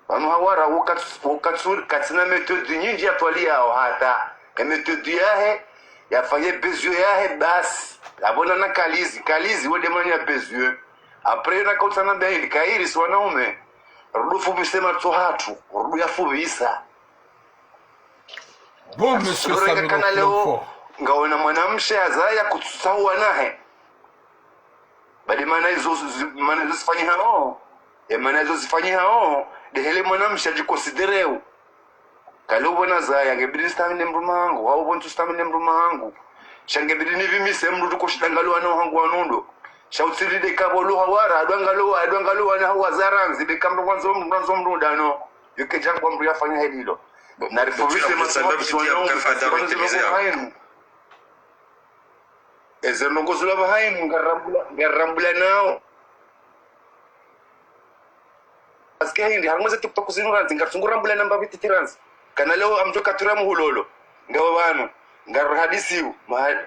Pvanu hawara, wakats-, wakatsuri, katsina méthode nyindji yatwaliyao hata. E méthode yahe, yafanye besoin yahe basi. Yapvo na kalizi, kalizi wende manya besoin. Après, na kautsana baili, kairi si wanaume. Rudu fupvise matso hatru, rudu yafupvisa. Bon, monsieur Samuel, kana leo ngaona mwanamshe hazaya kutsutsaha wanahe. Badi mana izo, mana izo zifanyihao. E mana izo zifanyihao, de hele mwanamshe adjikonsidereo. Kale upvo nazaya, ngebidi nistamili mdrume hangu, hau upvo ntsustamili mdrume hangu. Sha ngebidi nipvimise mdru tu koshida ngalo wana hangu wanundo. Sha utsiri de kapvo luha wara, adwa ngalo, adwa ngalo wana hau wazaya randzi, be kamdru wandzo mdru, wandzo mdru ndano. Yuke djangwa mdru yafanya helilo. Na ripvuvise maswabisho wanao, hainu. Eze ndrongoo zula pvahanu, ngarambula, ngarambula nao. Parce que hindri, harumwa ze TikTok zinu randzi, ngarsungu rambula namba pvi titi randzi. Kana leo amdjo katura muhulolo. Ngapvo pvanu, ngarihadisiu, mahali.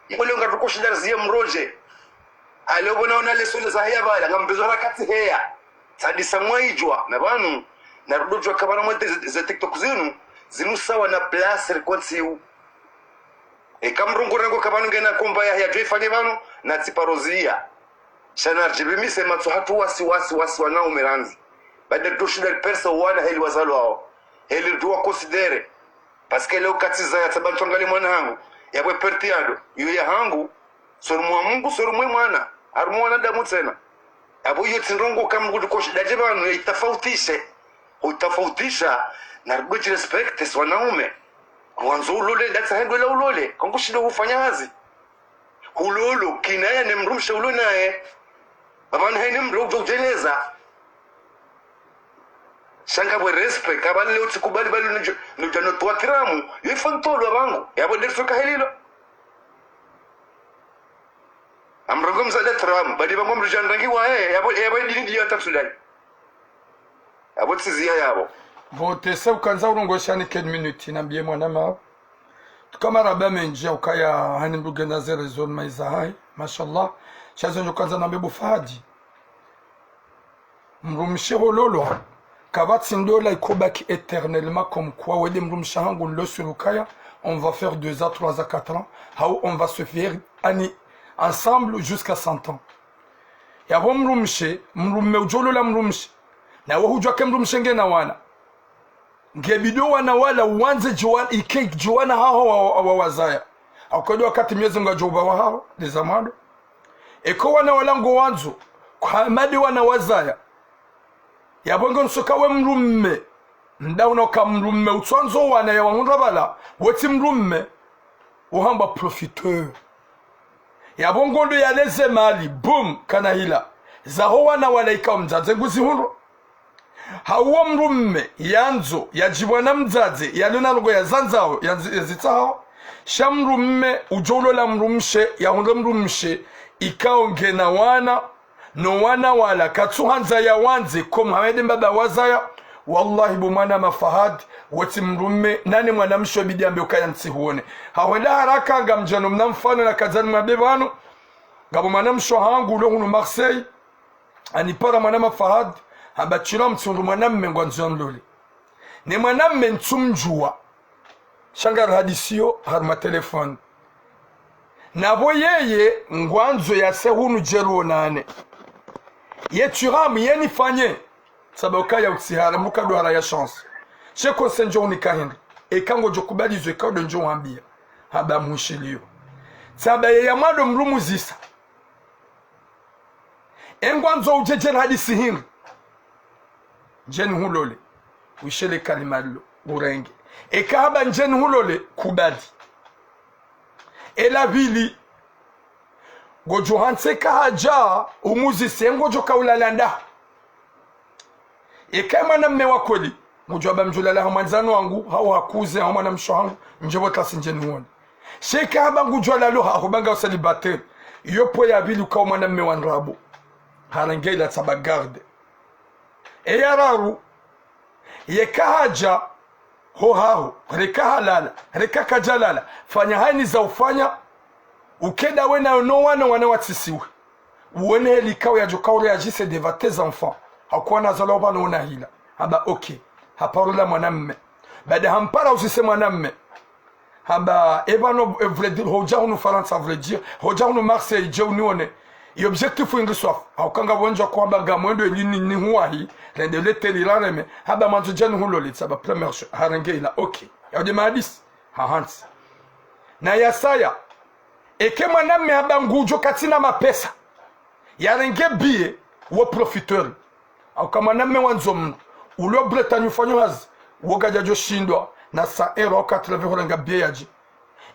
Iko leo ngarutsukoshida riziye mdru dje. Aleo pvona ona lesole zaheya pvala, ngambezo harakati heya. Tsandisa mwaidjwa, na pvanu, narudodjwa ka pvanu mwe ze, ze TikTok zinu, zinu sawa na place rikotsiu. Eka mdru ngurengo ka pvanu ngena komba yahe yadjo ifanye pvanu, natsiparoziya. Sha naridjipvimise matso hatru wasi, wasi, wasi wanaume randzi. Badi ridjoshinda ripersa wana heli wazalwao. Heli ridjuwa considérer. Parce que leo katsizaya tsamba ntsuangalie mwana hangu. Yapvo e perte yado. Iyo ya hangu. Tsi harumwa Mungu, tsi harumwa mwana. Harumwa wanadamu tsena. Yapvo iyo tsi ndrongoo ka mdru koshida dje pvanu, yaitafautishe. Huitafautisha, naridjirespecte si wanaume. Wandzo ulole, ndatsaha hendo la ulole. Kangushindo hufanya hazi. Hulolo, kinaya ne mdrumshe ulo naye. Pvapvanu haina mdru udjo udjeleza. Sha ngapvo respect, ka pvale leo tsikubali pvale nudjo, nudjo no tuwa tiramu. Yo ifantolo pvangu. Yapvo nderitsoka helilo. Amrongo mzade tiramu. Badi pvangu mdru djandrangi wahe. Yapvo, yapvo dini ndiyo atatsudai. Yapvo tsiziya yapvo. Bo, tese ukandza urongoesha ni quinze minutes, nambiye mwanama. Tuka marahaba mendji, ukaya hani mdru ngena ze raison maiza hayi. Mashallah. Sha zo ndjo kandza nambe bo Fahadi. Mdrumshe hololwa, kapvatsi ndola ikobaki éternellement comme quoi, wende mdrumshe hangu nilo sûr ukaya, on va faire deux ans, trois ans, quatre ans, hau on va se faire ani ensemble jusqu'à cent ans. Yapvo mdrumshe, mdrume udjo lola mdrumshe. Nawe hudjuwa ke mdrumshe ngena wana. Ngebidi o wana wala wandze djiwana, ike djiwana haho wa, wa, wa wazaya. Akodo wakati Mwenyezi Mungu adjo uba wahaho, ndeza mwando. Eko wana wala ngo wandzo, kwa made wana wazaya. Yapvo nge nsuka we mdrume. Nda unoka mdrume, utsuandzo wana ya wahundra pvala, wetsi mdrume. Uhambwa profiteur. Yapvo ngondo yaleze mali, boum, kana hila. Zaho wana wala ikao mdzadze nguzihundro. Hauwo mdrume, yandzo, yadjibwa na mdzadze, yalona ndrongoo yazandzao, yanzi-, yazitsahao. Sha mdrume, udjo ulola mdrumshe, yahundre mdrumshe, ikao ngena wana, no wana wala, katsuhandza yawandze, comme hawende mbaba wazaya, wallahi bo mwanama Fahadi, wetsi mdrume, nane mwanamshe bidi ambe ukaya ntsihuone. Hahwenda haraka, ngamdjano mna mfano na kadzani mwabe pvanu, ngapvo mwanamshe hangu, ulo hunu Marseille, anipara mwanama Fahadi, hamba shilo mtsundu mwanamme ngwandzo yamlole. Ne mwanamme ntsumdjuwa. Sha ngarihadisiyo harumwa téléphone. Napvo yeye ngwandzo yase hunu djeli wonane. Ye shilo hamba ye nifanye. Sababu kaya utsihara, mukado hara ya chance. She konse ndjo unika hindri. Eka ngodjo kubali zo eka ndo ndjo wambiya. Hamba mhushiliyo. Sababu ye ya mwando mdru muzisa. E ngwandzo udje djeli hadisi hindri. Ndje nihulole. Wishele kalima lilo. Urenge. Eka hamba ndje nihulole, kubali. Ela pvili. Ngodjo hantsi eka hadja, umuzise, ngodjo kaulala nda. Eka mwanamme wa kweli, ngudjo hamba mdjo lala ha mwandzani wangu, hau ha cousin, hau mwanamshe hangu, ndje pvo tlasi ndje niwone. She eka hamba ngudjo lala ho haho banga célibataire. Iyo pvo ya pvili ukao mwanamme wa ndrabo. Harenge ila tsamba garde. E ya raru, yeka hadja, ho haho, reka halala, reka kadja lala, fanya hayina za ufanya, ukenda we nayo no wana, wana watsisiwe. Uwone heli ikao yadjo kao réagir devant tes enfants. Hakuwa nazalwa pvanu ona hila. Hamba, ok. Haparola mwanamme. Baada hampara uzise mwanamme. Hamba, e pvanu, e, vrai dire, hodja hunu Farantsa, vrai dire, hodja hunu Marseille, dje unione. Ye objectif hindri swafi. Hauka ngapvo ndjo kwamba ngamwendo ili ni, nihuwahi, rende leteli rareme, hamba mwandzo djani hulole, tsamba première chose, harenge ila, ok. Yaudje mahadisi, hahantsi. Na yasaya, eka mwanamme hamba ngudjo katsina mapesa, yarenge billet, wo profiteur. Hauka mwanamme wandzo mndru, ulo Bretagne ufanyo hazi, wo kadjadjo shindwa, na cent euros au quatre-vingts hurenga billet yadje.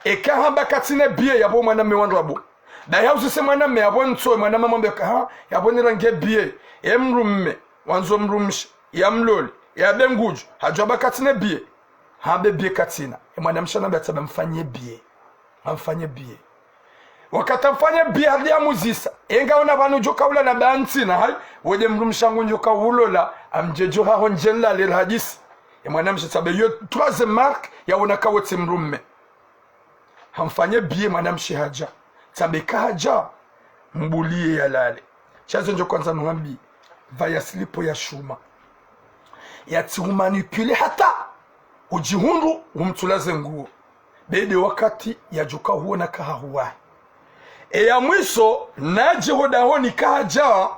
Eka hamba katsina billet yapvo mwanamme wa ndrabo. Bahi hauzise mwanamme yapvo ntso, mwanamme hamwambe ka, ha, yapvo nirenge billet. Ye mdrumme, wandzo mdrumshe, yamlole, yambe ngudjo, hadjo hamba katsina billet. Hambe billet katsina. Ye mwanamshe hanambe tsamba mfanye billet. Amfanye billet. Wakati amfanye billet hali yamuzisa. Enga ona pvanu djo kaula na bantsina, hayi. Wende mdrumshe hangu ndjo kaulola, amdjedjo haho ndje nlale hadisi. Ye mwanamshe tsamba yo troisième marque, yaona ka wetsi mdrumme. Hamfanye billet mwanamshe hadja. Tsamba eka hadja, mbuliye yalale. Sha zo ndjo kwandza nuhambi, pvaya slip ya shuma. Yatsi humanipule hata, udjihundru, umtsula ze nguo. Be nde wakati yadjo kahuona ka hahuwahi. Eya mwiso, nadje ho dahoni kahadja,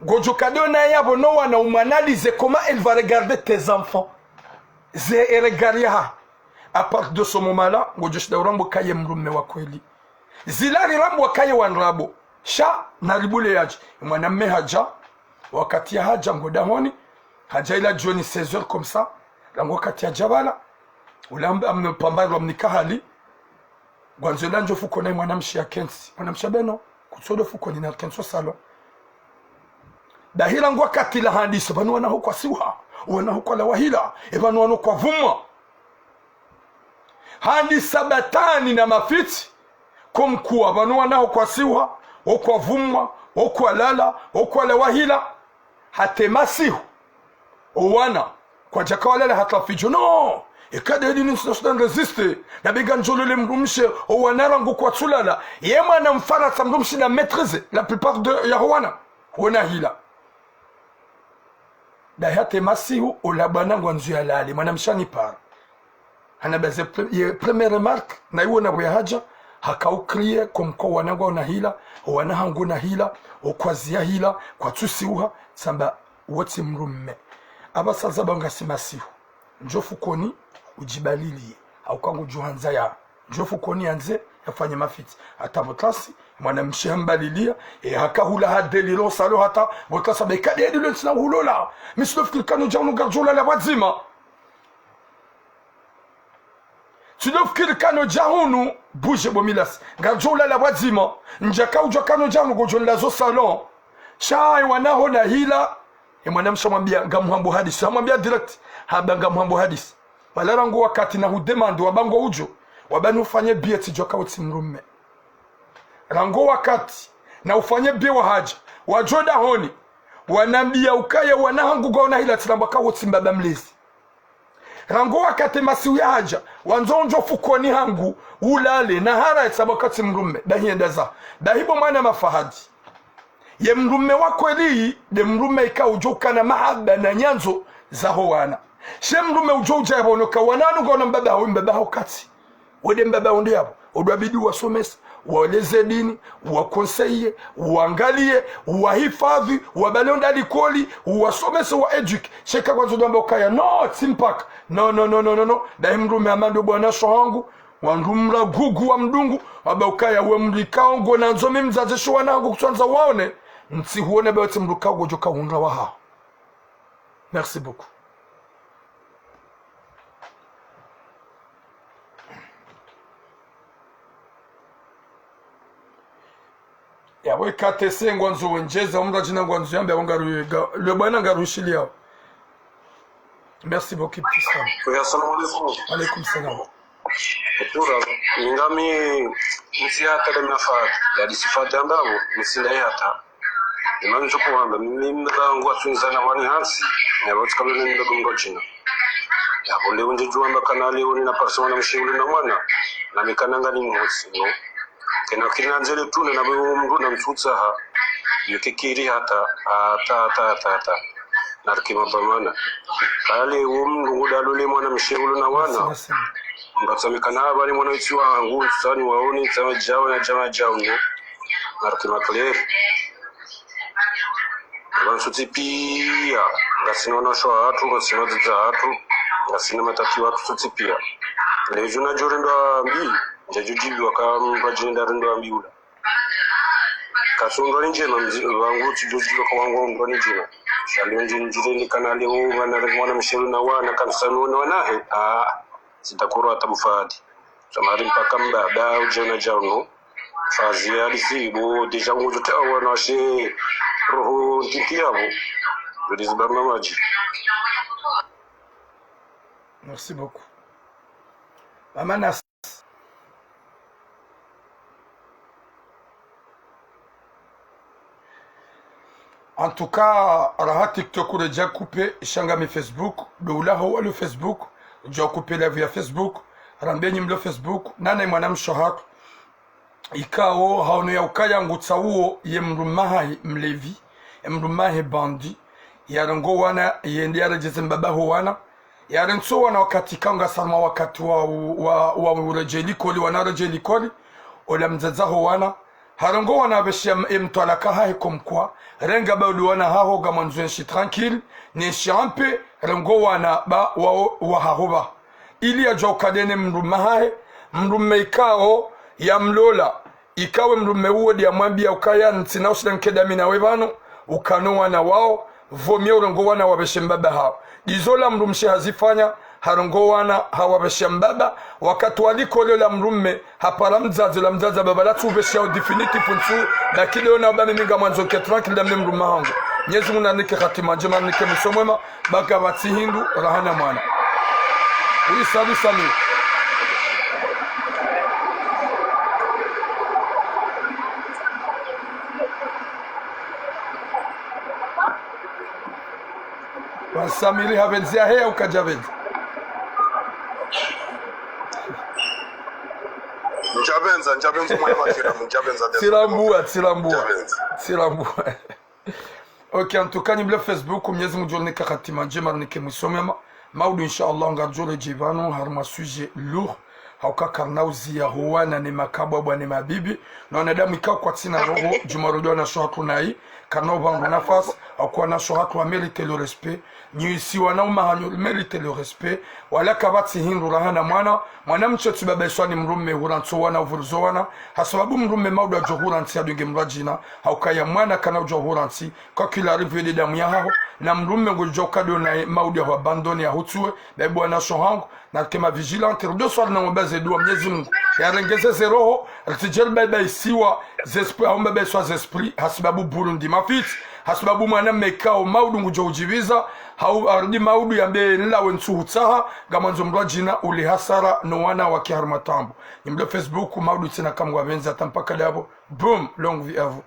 ngodjo kadiona yapvo no wana umwanaliser comment elle va regarder tes enfants. Ze regard yahahe. À partir de ce moment-là, ngodjo shinda urambwa ka ye mdrumme wa kweli. Zila rirambwa ka ye wa ndrabo. Sha, naribule yadje. Mwanamme hadja, wakati yahadja ngodahoni, hadja ila djoni seize heures comme ça, rangu wakati yadja pvala, ula mpambarwa mnika hali, ngwandzo ila ndjo fukoni ye mwanamshe yakentsi. Mwanamshe hambe no, kutsodo fukoni narikentsi ho salon. Bahi rangu wakati ula handisa, pvanu wana ho kwasiuha, wana ho kwalawa hila, e pvanu wana ho kwavumwa. Handisa batwani na mafitsi, comme quoi pvanu wana ho kwasiuha, ho kwavumwa, ho kwalala, ho kwalawa hila. Hata masihu, o wana, kwadjaka walala hata fidjo. Non, eka nde heli ntsina shinda nrésister, na be ngamdjo lole mdrumshe, o wana rangu kwatsulala. Ye mwana Mfarantsa mdrumshe na maîtriser la plupart de, yaho wana. Hona hila. Nda hata masihu, ola bwana ngwandzo yalale, mwanamshe hanipara. Hanambe ze pre-, ye première remarque, na iwo na pvo yahadja, haka u crier, comme quoi wana ngwaona hila, wana hangu na hila, o kwaziya hila, kwatsusiuha, tsamba wetsi mdrumme. Apvasa zaba ngasi masihu. Ndjo fukoni, udjibaliliye. Hauka ngudjo handza ya. Ndjo fukoni yandze, yafanye mafitsi. Hata pvo tlasi, mwanamshe hambaliliya, e haka hula ha délirer ho salon hata, pvo tlasi hambe eka nde heli lo ntsina hulola. Mi tsilofikiri ka nodja hunu ngaridjo ulala pvwadzima. Tsilofikiri ka nodja hunu, bouge bo milasi. Ngaridjo ulala pvwadzima. Ndjaka udjuwa ka nodja hunu ngodjo nilaza ho salon. Sha ye wana ho na hila. Ye mwanamshe hamwambia, ngamhambo hadisi. Hamwambia direct. Hamba ngamhambo hadisi. Pvala rangu wakati nahudemande wamba ngo udjo, wamba nihufanye billet tsidjuwa ka wetsi mdrumme. Rangu wakati nahufanye billet wahadja, wadjo dahoni, wanambia ukaya wana hangu ngwaona hila tsirambwa ka wetsi mbaba mlezi. Rangu wakati masihu yahadja, wandzo undjo fukoni hangu, ulale, nahara etsambwa ka wetsi mdrumme, bahi yenda zaho. Bahi bo mwana mafahadi. Ye mdrumme wa kweli, nde mdrumme ikao udjo ukana mahaba na nyandzo zaho wana. She mdrumme udjo udja yapvo ono ka wana wanu ngwaona mbaba hawo, mbaba hawo katsi. Wende mbaba wonde yapvo. Odwabidi wasomese, waleze dini, waconseiller, wangaliye, wahifadhi, wabale wenda likoli, wasomese, waéduquer. She eka ngwandzo udjo wamba ukaya, no, tsi mpaka. No, no, no, no, no, no. Dahi mdrumme hama ndo bwana sho hangu, wandru mra gugu wa mdungu, wamba ukaya we mdru ikao ngwandzo mi mdzadze sho wana hangu kutsuandza waone, ntsi huone be wetsi mdru ikao ngodjo ka hundra wahaho. Merci beaucoup. Yapvo ikatese ngwandzo wendjeza, umra djina ngwandzo yambe, yapvo ngaru-, ga-, le bwana ngarushiliyao. Merci beaucoup, Tristan. Oui, assalamu alaikum. Alaikum salam. Tura, ngami ntsi hata de mafad, ya disifad ambavo, ntsi nda hata. Imani tsuku wamba, mimi mba ngwa tsunzana wani hantsi, na wotsi kamwe ni mdogo mgo china. Yapvo leo ndje djuwa mba kana leo nina parisa mwana mshe ule na mwana, na mi kana ngani mhotsi, no. Kena kiri nandzele tuna na mwe mdru na mtsutsaha, yo kekiri hata, hata, hata, hata, hata. Narike mabamana. Kale wo mdru nguda lole mwana mshe ule na wana. Mbatsa mi kana habari mwana wetsi wa hangu, tsani waone, tsama djao na djama djao, no. Marquis Macler. Pvanu sontsi piya, ngasina wanashe wahatru, ngasina wadzadze wahatru, ngasina matati wahatru sontsi piya. Leo djuna djo rendwa mbi, ndjadjo djibiwa ka mdru adjenda rendwa mbi ula. Katsu ndrwani ndjema, mzi-, wangu tsidjo djibiwa ka wangu ndrwani ndjema. Sha leo ndje ndjirende kana leo, wana, wana mshelo na wana, kamsanu na wanahe. Ah, sitakurwa tabu fadi. Samari mpaka mbaba udjana djauno. Fazi ya lisibu, déjà ngudjo tawa wanashe roho ntiti yapvo. Ndjo lizi barnamaji. Merci beaucoup. Mama Nas. En tout cas, raha TikTok uredja couper, sha ngami Facebook, ndo ulaho walo Facebook, djo couper live ya Facebook, rambe nyi mlo Facebook, nane mwanamshe hatru. Ikao, haono ya ukaya ngutsaho ye mdrume hahe mlevi, ye mdrume hahe bandi, yarongoe wana, yende yaredjeze mbaba ho wana, yarentso wana wakati kanga salma wakati wa, wa, wa uredjei likoli, wana redjei likoli, ola mdzadze ho wana, harongoa wana wabeshe m-, emtwalaka hahe comme quoi, renga ba uli wana haho ngamwandzo enshi tranquille, nenshi en paix, renga wana ba wa, wa haho ba. Ili yadjuwa ukaya nde ne mdrume hahe, mdrume ikao yamlola, ikao ye mdrume uwo nde yamwambiya ukaya ntsina ushinda nkede mi nawe pvanu, ukane wana wao, pvo mi urongoa wana wabeshe mbaba hao. Ndizo ola mdrumshe hazifanya, harongoa wana hawabeshe mbaba, wakati wa likoli ola mdrume, hapara mdzadze, ola mdzadze baba latsu ubeshe yao définitif ntsu, lakini ona uba mimi ngamwandzo nke tranquille nda mi ne mdrume hangu. Mnyezi Mungu narinike hatima ndjema, narinike mwiso mwema, ba kapvatsi hindru, raha na mwana. Oui, salut, salut. Wa Samiri hapvendzi yahe, au kadjapvendza? Ndjapvendza, ndjapvendza mwana makira, ndjapvendza. Tsirambuwa, tsirambuwa. Ndjapvendza. Tsirambuwa. Ok, en tout cas, nyi mlo Facebook, Mnyezi Mungu narinike hatima ndjema, narinike mwiso mwema. Maudu, insha Allah, ngaridjo redjei pvanu, harumwa sujet lourd. Hauka karina uziya ho wana ne makabwabwa ne mabibi. No wanadamu ikao kwatsina roho, djumwa rodjo wanashe hatru nayi. Karina upvangu nafasi, hauka wanashe hatru wa mérite le respect. Nyi si wana uma hanyu mérite le respect. Wala kapvatsi hindru raha na mwana. Mwanamshe tsi baba iswa ni mdrume hurantso wana, uvuruzo wana. Hasababu mdrume maudu adjo hurantsi adunge mdru adjina. Hauka ya mwana kana udjo hurantsi. Quoi qu'il arrive, yo nde damu ya haho, na mdrume ngudjo kado naye maudu ya hu abandonné ya hutsuwe, baibu wanashe hangu, narike ma vigilante, rido swali na mwomba ze dua Mnyezi Mungu, yarengeze ze roho, ritsidjeli baiba isiwa, ze esprit, hau mbaba isiwa ze esprit, hasababu Burundi mafitsi, hasababu mwana mekao maudu ngudjo udjipviza, hau arudi maudu yambe nlawe ntsu hutsaha, ngamwandzo mdru adjina uli hasara no wana wake harumwa taabu. Nyi mlo Facebook, maudu tsina kamwe ngwapvendza hata mpaka dapvo, boum, longue vie à vous.